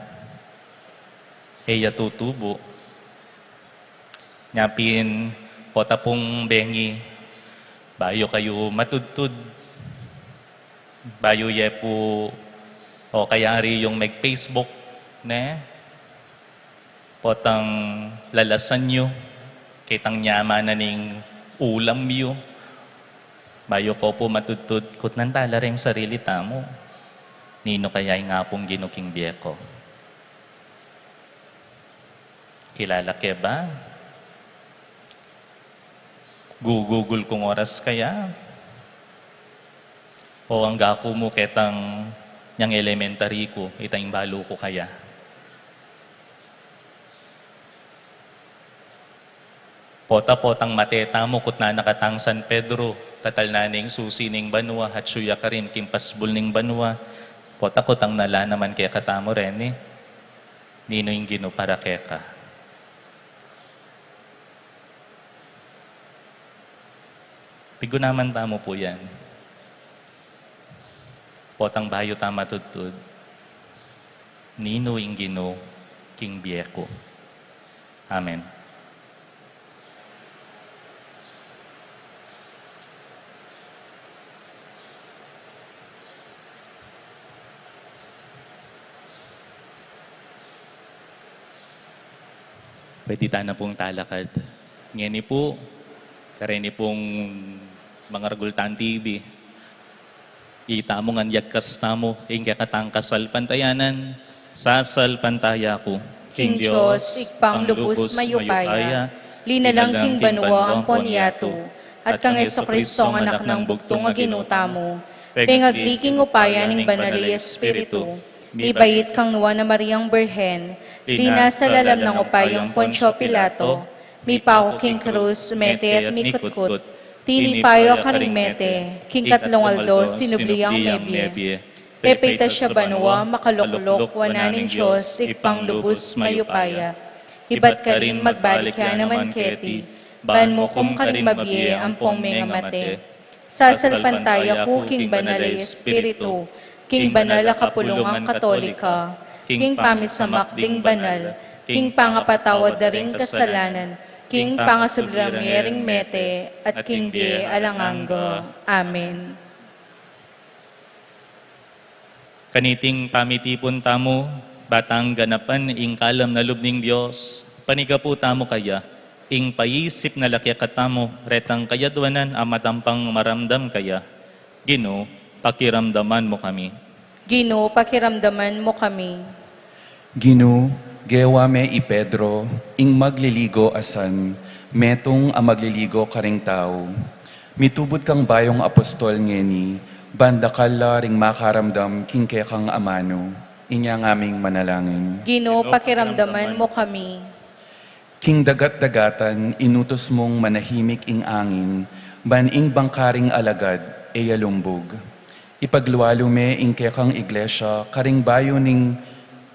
E ya tutubu. Nya pin, pota pung bengi, bayu kayu matudtud, bayu ye pu, o kayari yung mag-Facebook, ne? Potang lalasan yu, ketang nyaman na ning ulam yu, bayu ko pu matudtud, kutnan tala reng sarili tamu. Ninu kaya ing Apung Ginu king bie ko? Kilala ke ba? Gugugul kung oras kaya? O angga ku mu ketang nyang elementary ku, itang balu ku kaya? Pota, potang mate tamu, kutnan na katang San Pedro, tatalnan ne ing susi ning banua, atsu ya karin king pasbul ning banua. Pota, kutnan na la naman kekatamu reni, ninu ing Ginu para keka? Pigunaman tamu pu yan. Potang bayu ta matudtud, ninu ing Ginu king bie ku? Amen. Pwede ta na pung talakad ngeni pu, kareni pung mangaragul tang T V. Itamu ngan yagkas tamu ing kekatang kasalpantayanan. Sasalpantaya ku king Dios, Ibpang lubus mayupaya, linalang king banua ampon yatu, at kang Jesucristo, anak nang bugtung a Ginu tamu, pengagli king upaya ning Banal a Espiritu, mibait kang Nuan a Mariang Birhen, linasa lalam nang upayang Poncio Pilato, mipaku king krus, mete at mikutkut, tinipa ya karing mete, king katlung aldo sinubli yang mebie. Pepaitas ya banua, makalukluk wanan ning Dios, Ibpang lubus mayupaya. Ibat karin magbalik ya naman keti, ban mukum karing mabie ampong mengamate. Sasalpantaya ku king Banal a Espiritu, king banal a kapulungan Katolika, king pamisamak ding banal, king pangapatawad da ring kasalanan, king pangasubli ring mete, at king bie alang angga. Amen. Kaniting pamitipun tamu, ba tang ganapan ing kalam na lub ning Dios, panigapu tamu kaya ing paisip na la kekatamu, retang kayadwanan a matampang maramdam kaya. Ginu, pakiramdaman mu kami. Ginu, pakiramdaman mu kami. Ginu, gewa me i Pedro ing magliligo a san, metung a magliligo karing tau. Mitubud kang bayung apostol ngeni, ban dakal la ring makaramdam king kekang amanu. Inya ngaming manalangin. Ginu, pakiramdaman mu kami. King dagat-dagatan inutus mung manahimik ing angin, ban ing bangkaring alagad e ya lumbug. Ipaglualu me ing kekang iglesia karing bayu ning,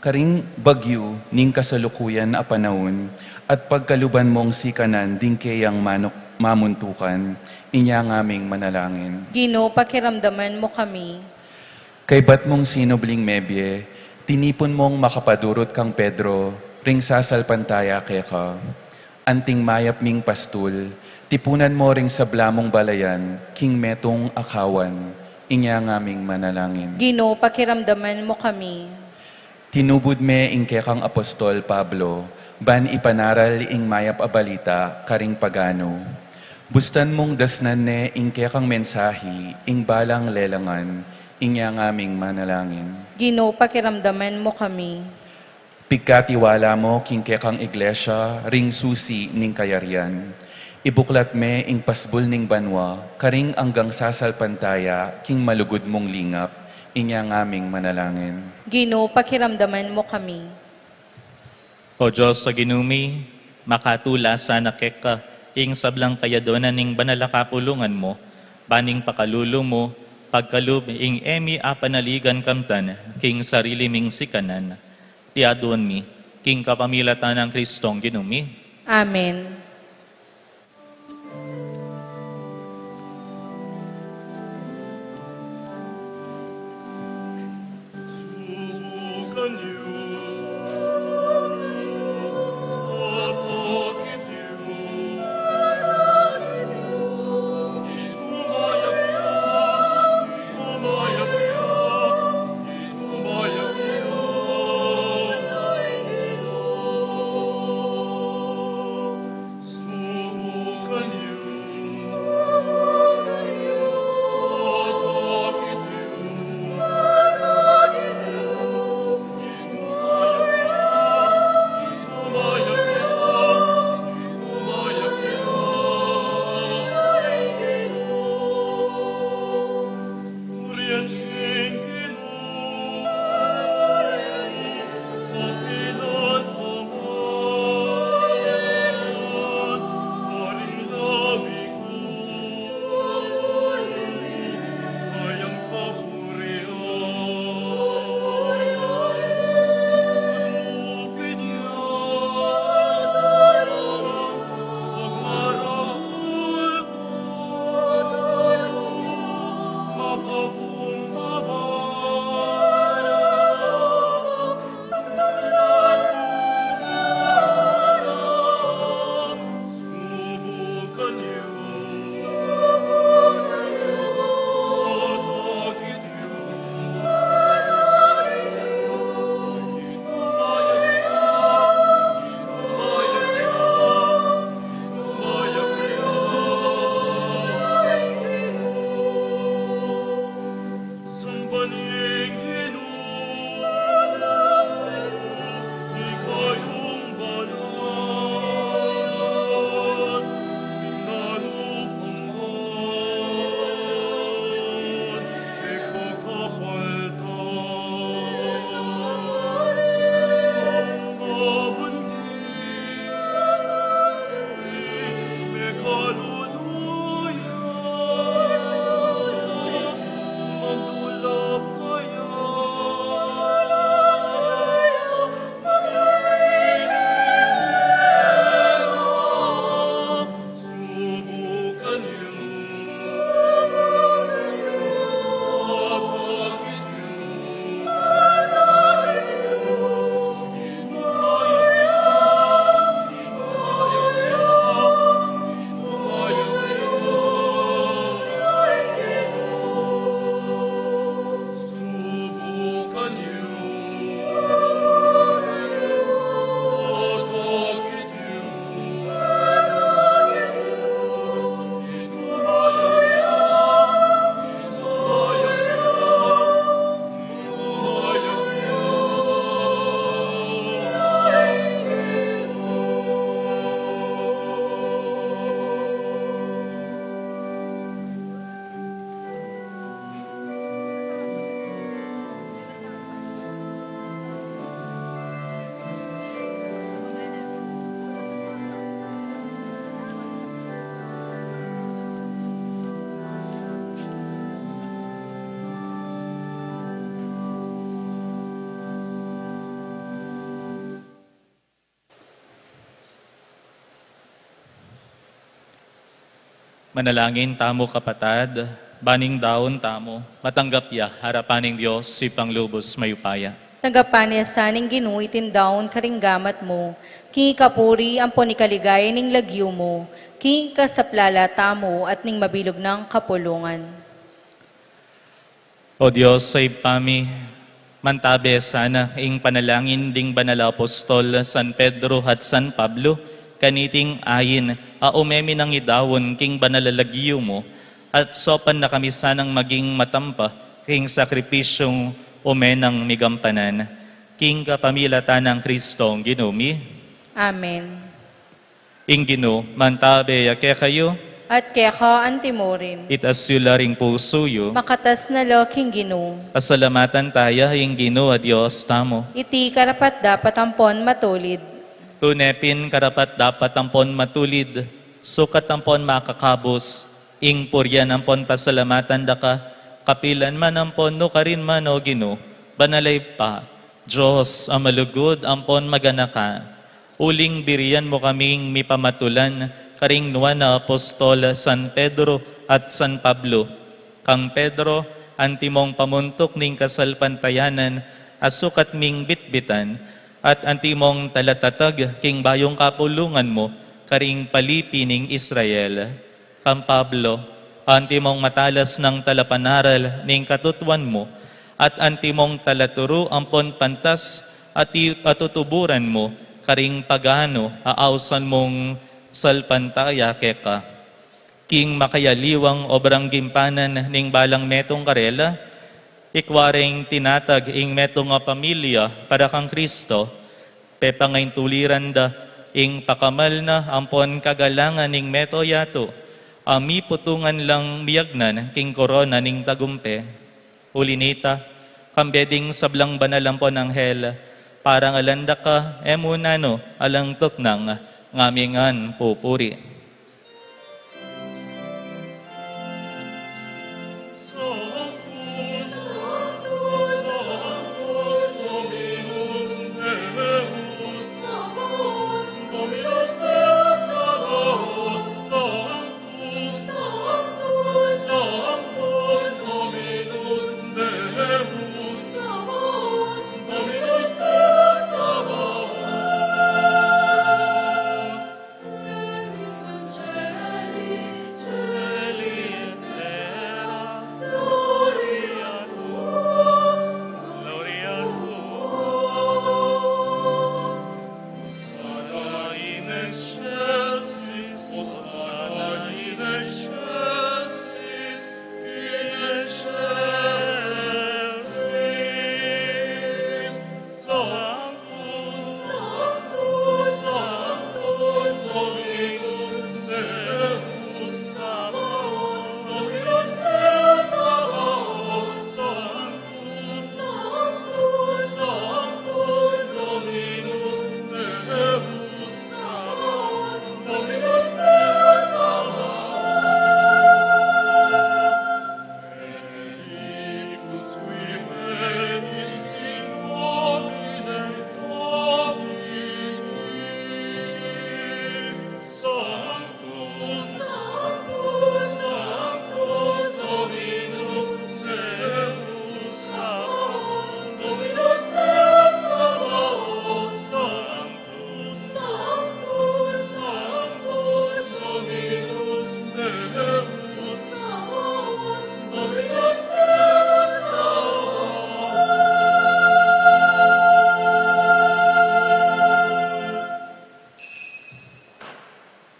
karing bagyu ning kasalukuyan a panaun, at pagkaluban mung sikanan ding keyang manuk-, mamuntukan. Inya ngaming manalangin. Ginu, pakiramdaman mu kami. Kaybat mung sinubling mebie, tinipun mung makapadurut kang Pedro ring sasalpantaya keka. Anting mayap ming pastul, tipunan mu ring sabla mung balayan king metung a kawan. Inya ngaming manalangin. Ginu, pakiramdaman mu kami. Tinubud me ing kekang apostol Pablo ban ipanaral ing mayap a balita karing paganu. Bustan mung dasnan ne ing kekang mensahi ing balang lelangan. Inya ngaming manalangin. Ginu, pakiramdaman mu kami. Pigkatiwala mu king kekang iglesia ring susi ning kayarian. Ibuklat me ing pasbul ning banua karing anggang sasalpantaya king malugud mung lingap. Inya ngaming manalangin. Ginu, pakiramdaman mu kami. O Dios a Ginu mi, makatula sana keka ing sablang kayadwanan ning banal a kapulungan mu, ban ing pakalulu mu, pagkalub ing e mi apanaligan kamtan king sarili ming sikanan. Iti adwan mi king kapamilatan nang Kristong Ginu mi. Amen. Manalangin tamu, kapatad, ban ing daun tamu matanggap ya arapan ning Dios, Ibpang lubus mayupaya. Tanggapan na sa ning Ginu iting daun karing gamat mu, king ikapuri ampon ikaligaya ning lagyu mu, king ikasaplala tamu at ning mabilug nang kapulungan. O Dios a Ibpa mi, mantabe sana ing panalangin ding banal a apostol San Pedro at San Pablo kaniting ain a ume mi nang idaun king banal a lagyu mu, at saupan na kami sanang maging matampa king sakripisyung ume nang migampanan. King kapamilatan nang Kristong Ginu mi. Amen. Ing Ginu mantabe ya kekayu. At keka antimurin. Itas yu la ring pusu yu. Makatas na la king Ginu. Pasalamatan taya ing Ginu a Dios tamu. Iti karapat-dapat ampon matulid. Tune pin karapat-dapat ampon matulid, sukat ampon makakabus, ing purian ampon pasalamatan da ka, kapilan man ampon nukarin man, o Ginu, banal a Ibpa, Dios a malugud ampon maganaka. Uling birian mu kaming mipamatulan karing nuan a apostol San Pedro at San Pablo. Kang Pedro, antimong pamuntuk ning kasalpantayanan a sukat ming bitbitan, at antimong talatatag king bayung kapulungan mu karing palipi ning Israel. Kang Pablo, antimong matalas nang talapanaral ning katutuan mu, at antimong talaturu ampon pantas a ti-, a tutuburan mu karing paganu a ausan mung salpantaya keka. King makayaliwang obrang gimpanan ning balang metung karela, ikwa reng tinatag ing metung a pamilya para kang Kristo, pepangaintuliran da ing pakamal na ampon kagalangan ning meto yatu, a miputungan lang miyagnan king korona ning tagumpe. Uli nita, kambe ding sablang banal ampon anghel, parangalan da ka, e mu nanu alang tuknang, ngamingan pupuri.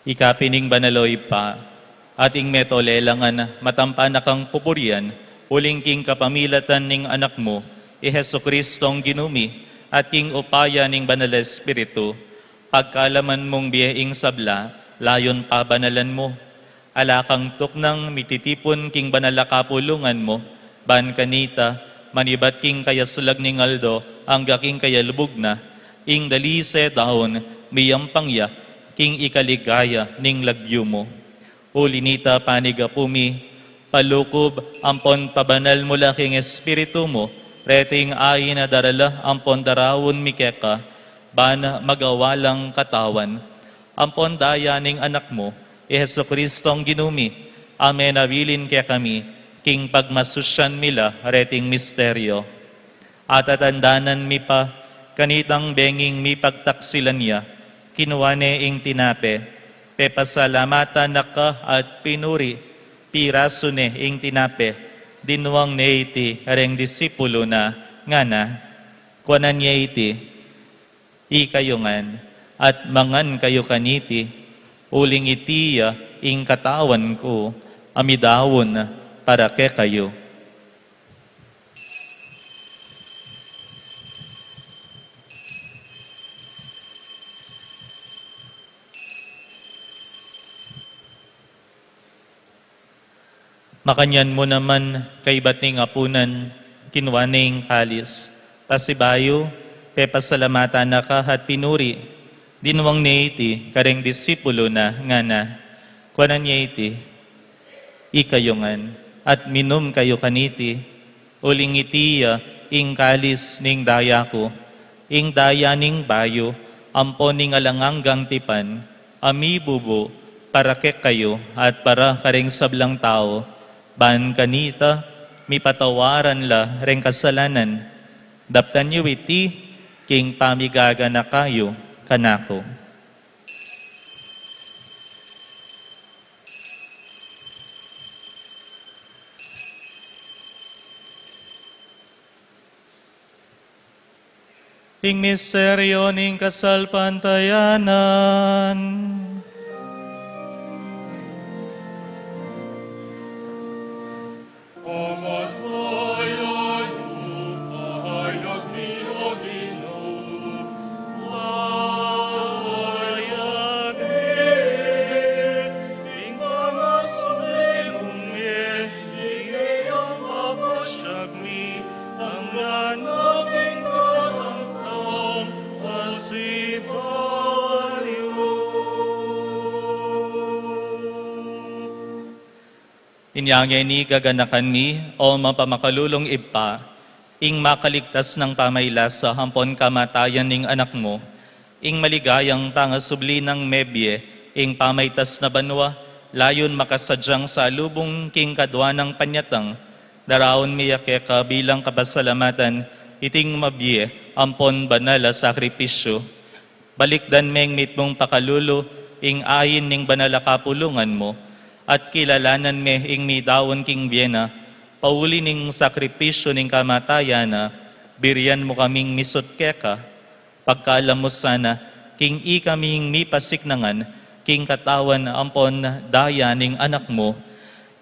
Ika pin ing banal, o Ibpa, at ing meto lelangan matampa na kang pupurian, uling king kapamilatan ning Anak mu, i Jesucristong Ginu mi, at king upaya ning Banal a Espiritu, pagkalaman mung bie ing sabla, layun pabanalan mu. Ala kang tuknang mititipun king banal a kapulungan mu, ban kanita, manibat king kayaslag ning aldo, angga king kayalubug na, ing dalise daun, miyampang ya, king ikaligaya ning lagyu mu. Uli nita, panigapu mi, palukub ampon pabanal mu la king Espiritu mu reting ain a darala ampon daraun mi keka, ban magawa lang katawan ampon daya ning Anak mu, I Jesucristong Ginu mi, a menabilin kekami, king pagmasusyan mi la reting misteryo. Atatandanan mi pa, kanitang benging mipagtaksilan ya, kinua ne ing tinape, pepasalamatan na ka at pinuri, pirasu ne ing tinape, dinwang ne iti kareng disipulu na, ngana, kuanan ye iti, ikayu ngan, at mangan kayu kaniti, uling iti ya ing katawan ku, a midaun para kekayu. Makanyan mu naman, kaybat ning apunan, kinua ne ing kalis, pasibayu, pepasalamatan na ka at pinuri, dinwang ne iti kareng disipulu na, ngana, kuanan ye iti, ikayu ngan, at minum kayu kaniti, uling iti ya ing kalis ning daya ku, ing daya ning bayu, ampon ning alang anggang tipan, a mibubu para kekayu at para kareng sablang tau, ban kanita mipatawaran la reng kasalanan. Daptan yu iti king pamigaganaka yu kanaku. Ing misteryo ning kasalpantayanan. Kamatayan mu, pahayag mi, O Ginu, pahayag mi, ing pangasubli mung mie, ing iyang papasyag mi, anggang king kaligtasan, pasibayu. Inya ngeni gaganakan mi, O mapamakalulung Ibpa, ing makaligtas nang pamailasa ampon kamatayan ning Anak mu, ing maligayang pangasubli nang mebie ing pamaitas na banua, layun makasadyang salubung king kadua nang panyatang, daraun mi ya keka bilang kapasalamatan iting mabie ampon banal a sakripisyu. Balikdan meng mitmung pakalulu ing ain ning banal a kapulungan mu, at kilalanan me ing midaun king bie na, pauli ning sakripisyu ning kamatayan na, birian mu kaming misut keka, pagkalam mu sana, king ikaming mipasiknangan king katawan ampon daya ning Anak mu,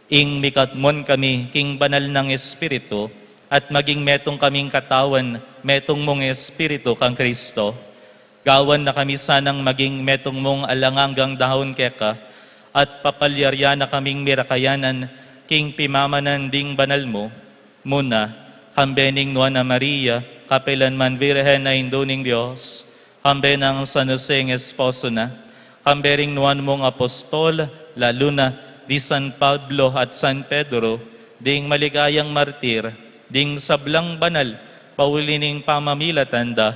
ing mikatmon kami king banal nang Espiritu, at maging metung kaming katawan, metung mung Espiritu kang Kristo. Gawan na kami sanang maging metung mung alang anggang daun keka, at papalyarian na kaming mirakayanan king pimamanan ding banal mu, muna, kambe ning Nuan a Maria, kapilan man Virgen a Indu ning Dios, kambe nang San Jose ing esposo na, kambe ring nuan mung apostol, lalu na di San Pablo at San Pedro, ding maligayang martir, ding sablang banal, pauli ning pamamilatan da,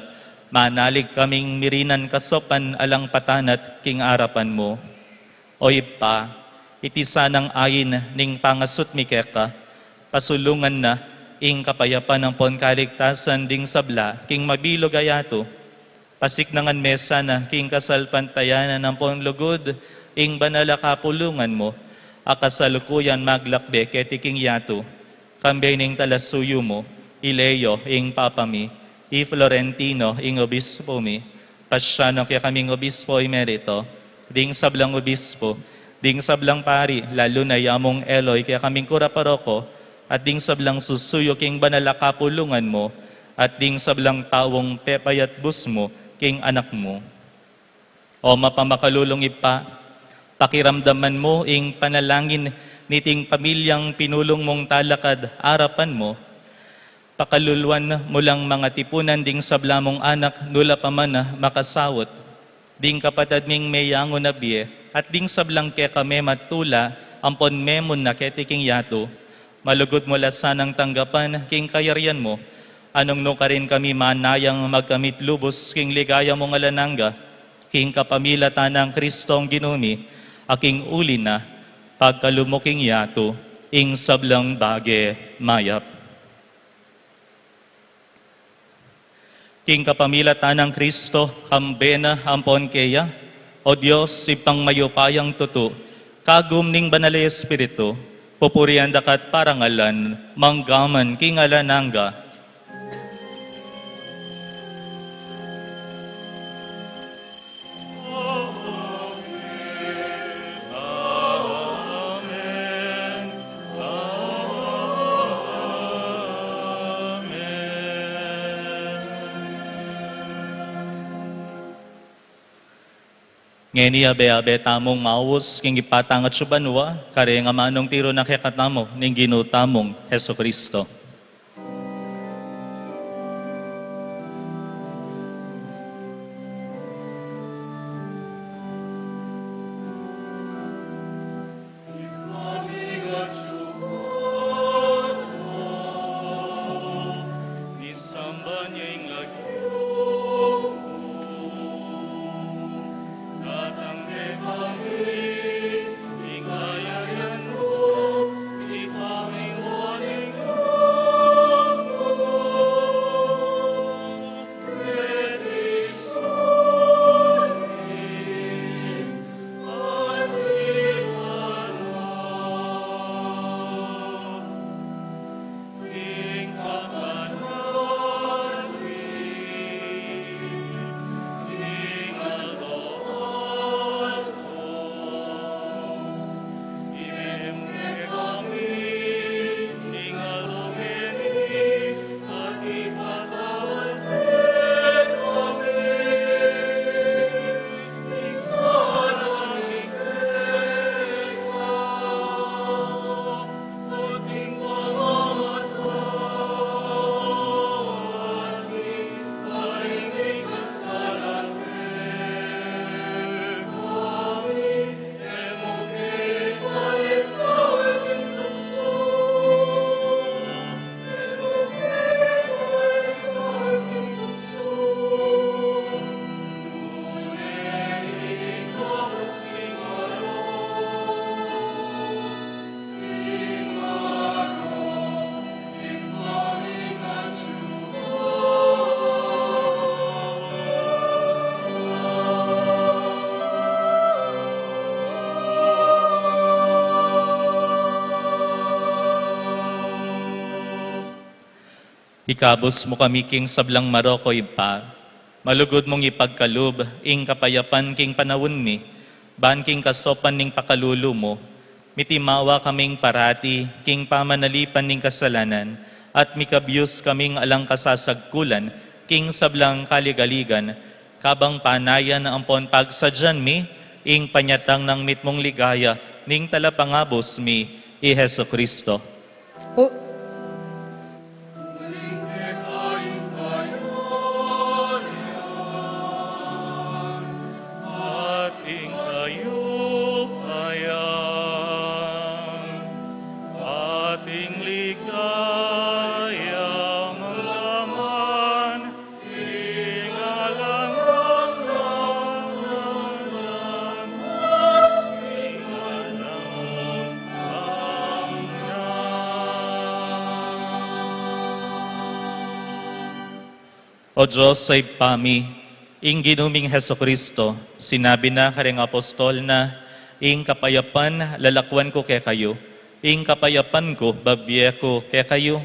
manalig kaming mirinan kasaupan alang patanat king arapan mu. O Ibpa, iti sanang ain ning pangasut mi keka, pasulungan na ing kapayapan ampon kaligtasan ding sabla king mabilug a yatu. Pasiknangan me sana king kasalpantayanan ampon lugud ing banal a kapulungan mu, a kasalukuyan maglakbe keti king yatu. Kambe ning talasuyu mu, i Leo ing Papa mi, i Florentino ing Obispo mi, Pasyano kekaming Obispo Emerito, ding sablang obispo, ding sablang pari, lalu na ya mung Eloy kekaming kura paroko, at ding sablang susuyu king banal a kapulungan mu, at ding sablang taung pepayatbus mu king Anak mu. O mapamakalulung Ibpa, pakiramdaman mu ing panalangin niting pamilyang pinulung mung talakad arapan mu. Pakaluluan mu lang mangatipunan ding sabla mung anak nula pa man a makasaut, ding kapatad ming meyangu na bie, at ding sablang kekame matula ampon memun na keti king yatu. Malugud mu la sanang tanggapan king kayarian mu, a nung nukarin kami manayang magkamit lubus king ligaya mung alang angga, king kapamilatan nang Kristong Ginu mi, Aking uli na, pagkalub mu king yatu, ing sablang bage mayap. King kapamilatan nang Kristo, kambe na ampon keya, O Dios, Ibpang mayupayang tutu, kagum ning Banal a Espiritu, pupurian da ka at parangalan, manggaman king alang angga. Ngeni abe-abe tamung maus king ipatangat yu banua, kareng amanung tiru na kekatamu ning Ginu tamung Jesucristo. Ikabus mu kami king sablang marok, O Ibpa, malugud mung ipagkalub ing kapayapan king panaun mi, ban king kasopan ning pakalulu mu, mitimawa kaming parati king pamanalipan ning kasalanan, at mikabyus kaming alang kasasagkulan king sablang kaligaligan, kabang panayan ampon pagsadyan mi ing panyatang nang mitmung ligaya ning Talapangabus mi, i Jesucristo. Pu- Ating kayupayan, ating ligaya, manggaman O Dios a Ibpa mi, ing Ginu ming Jesucristo, sinabi na kareng apostol na, ing kapayapan lalakwan ku kekayu, ing kapayapan ku babie ku kekayu.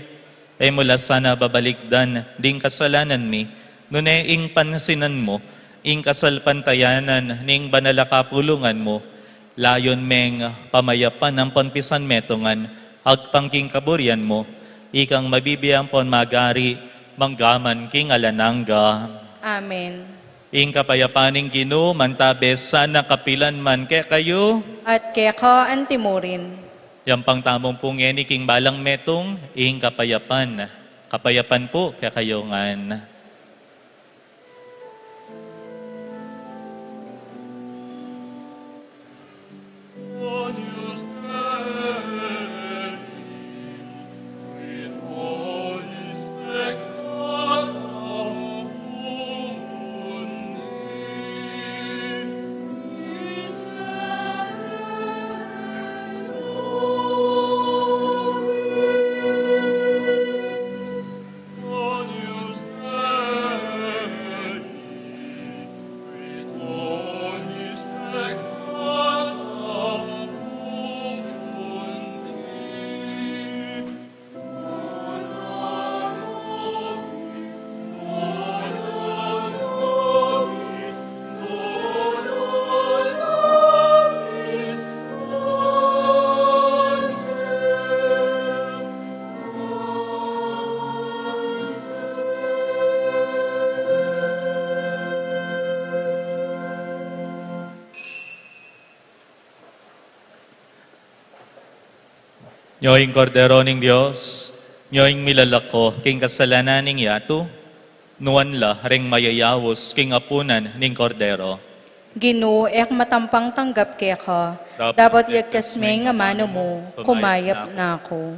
E mu la sana babalikdan ding kasalanan mi, nune ing pansinan mu ing kasalpantayanan ning banal a kapulungan mu, layun meng pamayapan ampon pisanmetungan agpang king kaburian mu, ikang mabibie ampon magari manggaman king alang angga. Amen. Ing kapayapan ning Ginu mantabe sana kapilan man kekayu. At keka antimurin. Yampang tamung pu ngeni king balang metung ing kapayapan. Kapayapan pu kekayu ngan. Nyo ing Kordero ning Dios, nyo ing milalako king kasalanan ning yatu, nuan la reng mayayaus king apunan ning Kordero. Ginu, e ku matampang tanggap keka, dapot yagkas me ing amanu mu, kumayap na ku.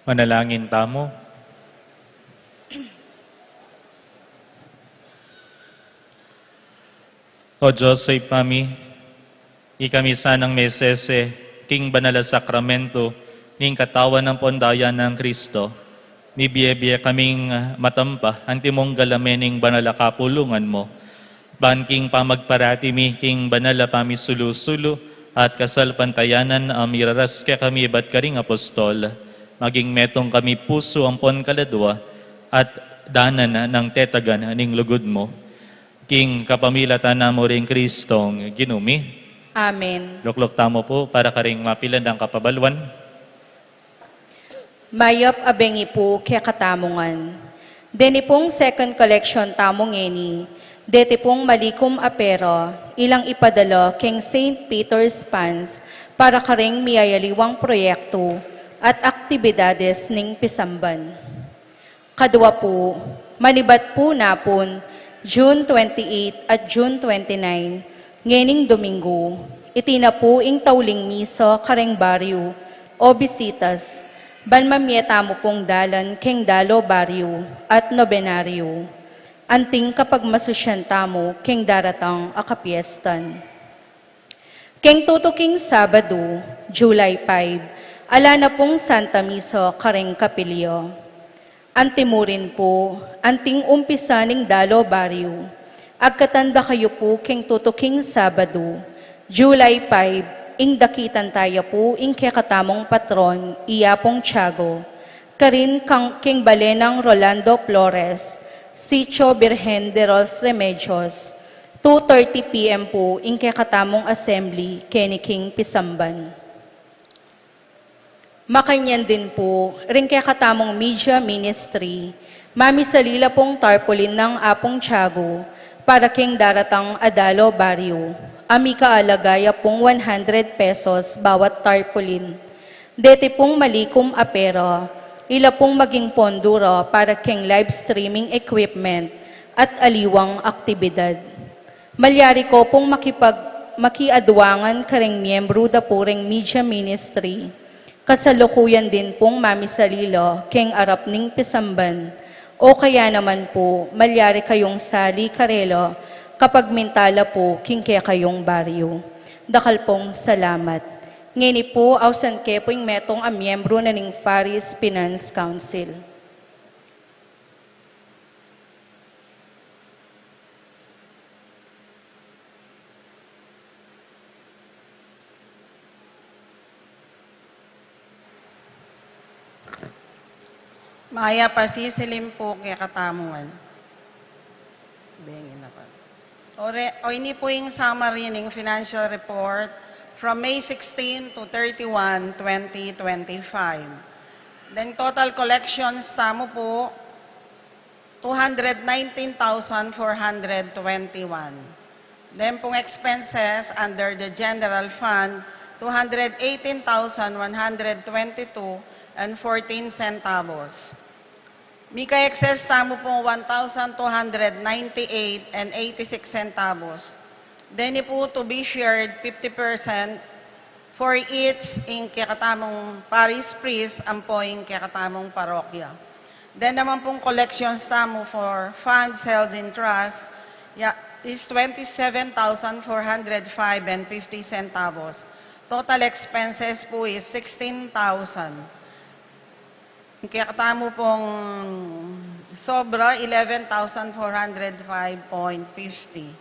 Manalangin tamu. O Dios, Ibpa mi, ikami sanang mesese king banal a sakramento ning katawan ampon daya nang Kristo, mibie-bie kaming, ah, matampa antimong galamen ning banal a kapulungan mu. Ban king pamagparati mi king banal a pamisulu-sulu at kasalpantayanan a miraras kekami ibat karing apostol, maging metung kami pusu ampon kaladua at danan nang tetagan ning lugud mu. King kapamilatan na mu ring Kristong Ginu mi. Amen. Lukluk tamu pu para karing mapilan dang kapabaluan. Mayap a bengi pu kekatamu ngan. Deni pung second collection tamu ngeni, deti pung malikum a pera, ilang ipadala keng Saint Peter's Funds para karing miyayaliwang proyektu at aktibidades ning pisamban. Kadua pu, manibat pu napun, June twenty-eight at June twenty-nine, ngening Domingo, iti na pu ing tauling misa kareng baryu o bisitas, ban mamie tamu pung dalan keng dalo baryu at nobenaryu. Anting kapagmasusyan tamu keng daratang a kapiestan. Keng tutuking Sabadu, July five, ala na pung Santa Misa kareng kapilya. Antimurin pu, anting umpisa ning dalo baryu, agkatan da kayu pu keng tutuking Sabadu, July five, ing dakitan taya pu ing kekatamung patron, i Apung Tiago, karin kang, keng bale nang Rolando Flores, Sitio Birhen de los Remedios, two thirty P M pu ing kekatamung assembly keni king pisamban. Makanyan din pu, ring kekatamung media ministry, mamisalila pung tarpaulin nang Apung Tiago para keng daratang a dalo baryu, a mikaalaga ya pung one hundred pesos bawat tarpaulin. Deti pung malikum a pera, ila pung maging pondo ra para keng live streaming equipment at aliwang aktibidad. Malyari ko pung makipag-, makiadwangan kareng miyembru da pu reng media ministry. Kasalukuyan din pung mamisalila keng arap ning pisamban, o kaya naman pu, malyari kayung sali karela kapag mintala pu king kekayung baryu. Dakal pung salamat. Ngeni pu, ausan ke pu ing metung a miyembru na ning Parish Finance Council. Mayap a sisilim pu kekatamu ngan. Bengi na pa. O re-, o ini pu ing summary ning financial report from May sixteen to thirty-one, twenty twenty-five. Deng total collections tamu pu, two hundred nineteen thousand four hundred twenty-one. Then pung expenses under the general fund, two hundred eighteen thousand one hundred twenty-two and fourteen centavos. Mika-excess tamu pung one thousand two hundred ninety-eight and eighty-six centavos. Deni pu to be shared fifty percent for each ing kekatamung parish priest ampo ing kekatamung parokya. Then naman pung collections tamu for funds held in trust, ya, is twenty-seven thousand four hundred five and fifty centavos. Total expenses pu is sixteen thousand. Kaya tamu pung sobra, eleven thousand four hundred five point fifty.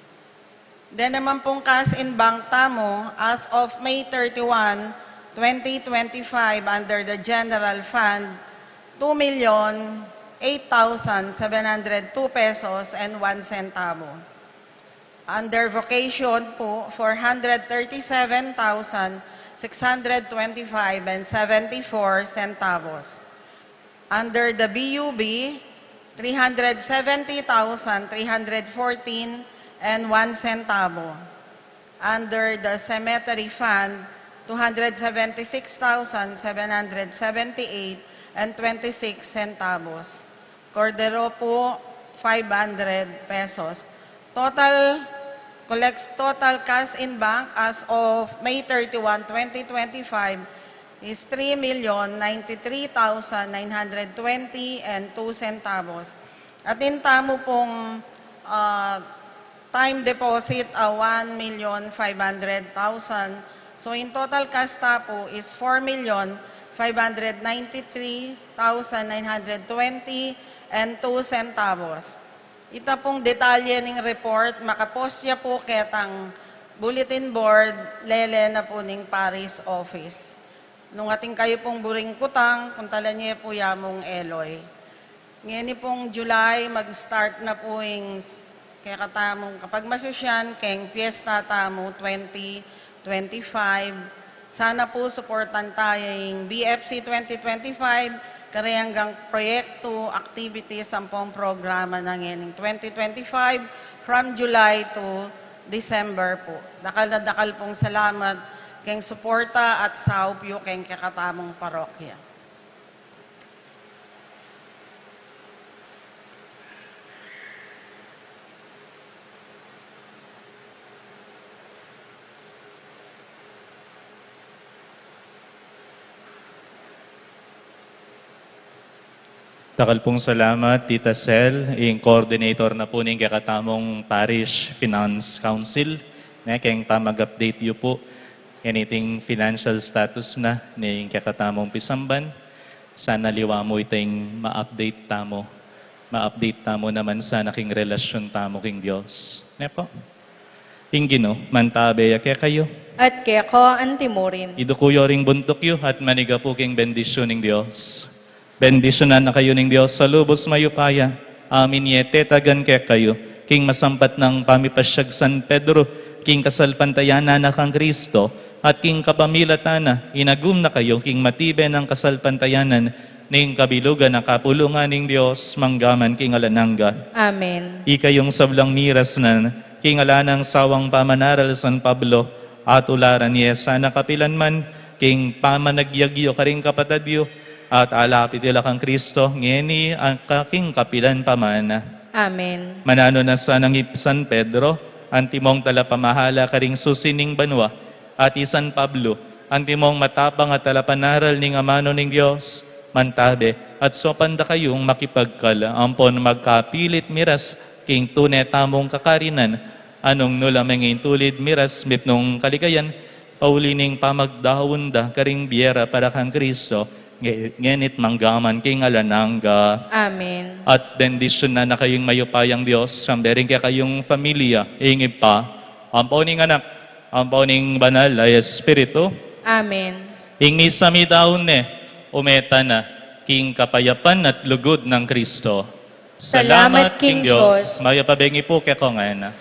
Then naman pung cash in bank tamu, as of May thirty-one, twenty twenty-five, under the general fund, two million eight thousand seven hundred two pesos and one centavo. Under vocation pu, four hundred thirty-seven thousand six hundred twenty-five and seventy-four centavos. Under the B U B, three hundred seventy thousand three hundred fourteen and one centavo. Under the cemetery fund, two hundred seventy-six thousand seven hundred seventy-eight and twenty-six centavos. Kordero pu, five hundred pesos. Total collects, total cash in bank as of May thirty-one, twenty twenty-five, is three million ninety-three thousand nine hundred twenty and two centavos. Atin tamu pung, ah, time deposit a one million five hundred thousand. So, in total cash ta pu is four million five hundred ninety-three thousand nine hundred twenty and two centavos. Ita pung detalye ning report, makapost ya pu ketang bulletin board, lele na pu ning parish office. Nung atin kayu pung buring kutang, puntalan ye pu ya mung Eloy. Ngeni pung July, mag-start na pu ing s-, kekatamung kapagmasusyan keng piyesta tamu twenty twenty-five. Sana pu suportan taya ing B F C twenty twenty-five, kareng anggang proyektu, activities, ampong programa na ngening twenty twenty-five from July to December pu. Dakal na dakal pung salamat keng suporta at saup yu keng kekatamung parokya. Dakal pung salamat, Tita Sel, ing coordinator na pu ning kekatamung Parish Finance Council, ne, keng pamag-update yu pu, keniting financial status na ning kekatamung pisamban. Sana liwa mu iting ma-update tamu. Ma-update tamu naman sana king relasyon tamu king Dios. Ne pu? Ing Ginu mantabe ya kekayu. At keka antimurin. Iduku yu ring buntuk yu at manigapu king bendisyun ning Dios. Bendisyunan na kayu ning Dios a lubus mayupaya. Amin ya itetagan kekayu king masampat nang pamipasyag San Pedro, king kasalpantayanan na kang Kristo, at king kapamilatan na, inagum na kayu king matibe nang kasalpantayanan, ning kabilugan a kapulungan ning Dios, manggaman king alang angga. Amen. Ikayung sablang miras na, king ngalan nang sawang pamanaral San Pablo, at ularan ye sana kapilan man, king pamanagyagyag yu karing kapatad yu, at alapit yu la kang Kristo, ngeni at king kapilan pa man. Amen. Mananu na sana ngan i San Pedro, antimong talapamahala karing susi ning banua, at i San Pablo, antimong matapang a talapanaral ning amanu ning Dios, mantabe, at saupan da kayung makipagkal, ampon magkapilit miras, king tune tamung kakarinan, anung nu la mengintulid miras mipnung kaligayan, pauli ning pamagdaun da karing bie ra para kang Kristo, nge-, ngeni't manggaman king alang angga. Amen. At bendisyunan na kayung mayupayang Dios, kambe ring kekayung familia, ing Ibpa, ampo ning Anak, ampo ning Banal a Espiritu. Amen. Ing misa mitaun ne, ume tana, king kapayapan at lugud nang Kristo. Salamat king Dios. Mayap a bengi pu kekongan.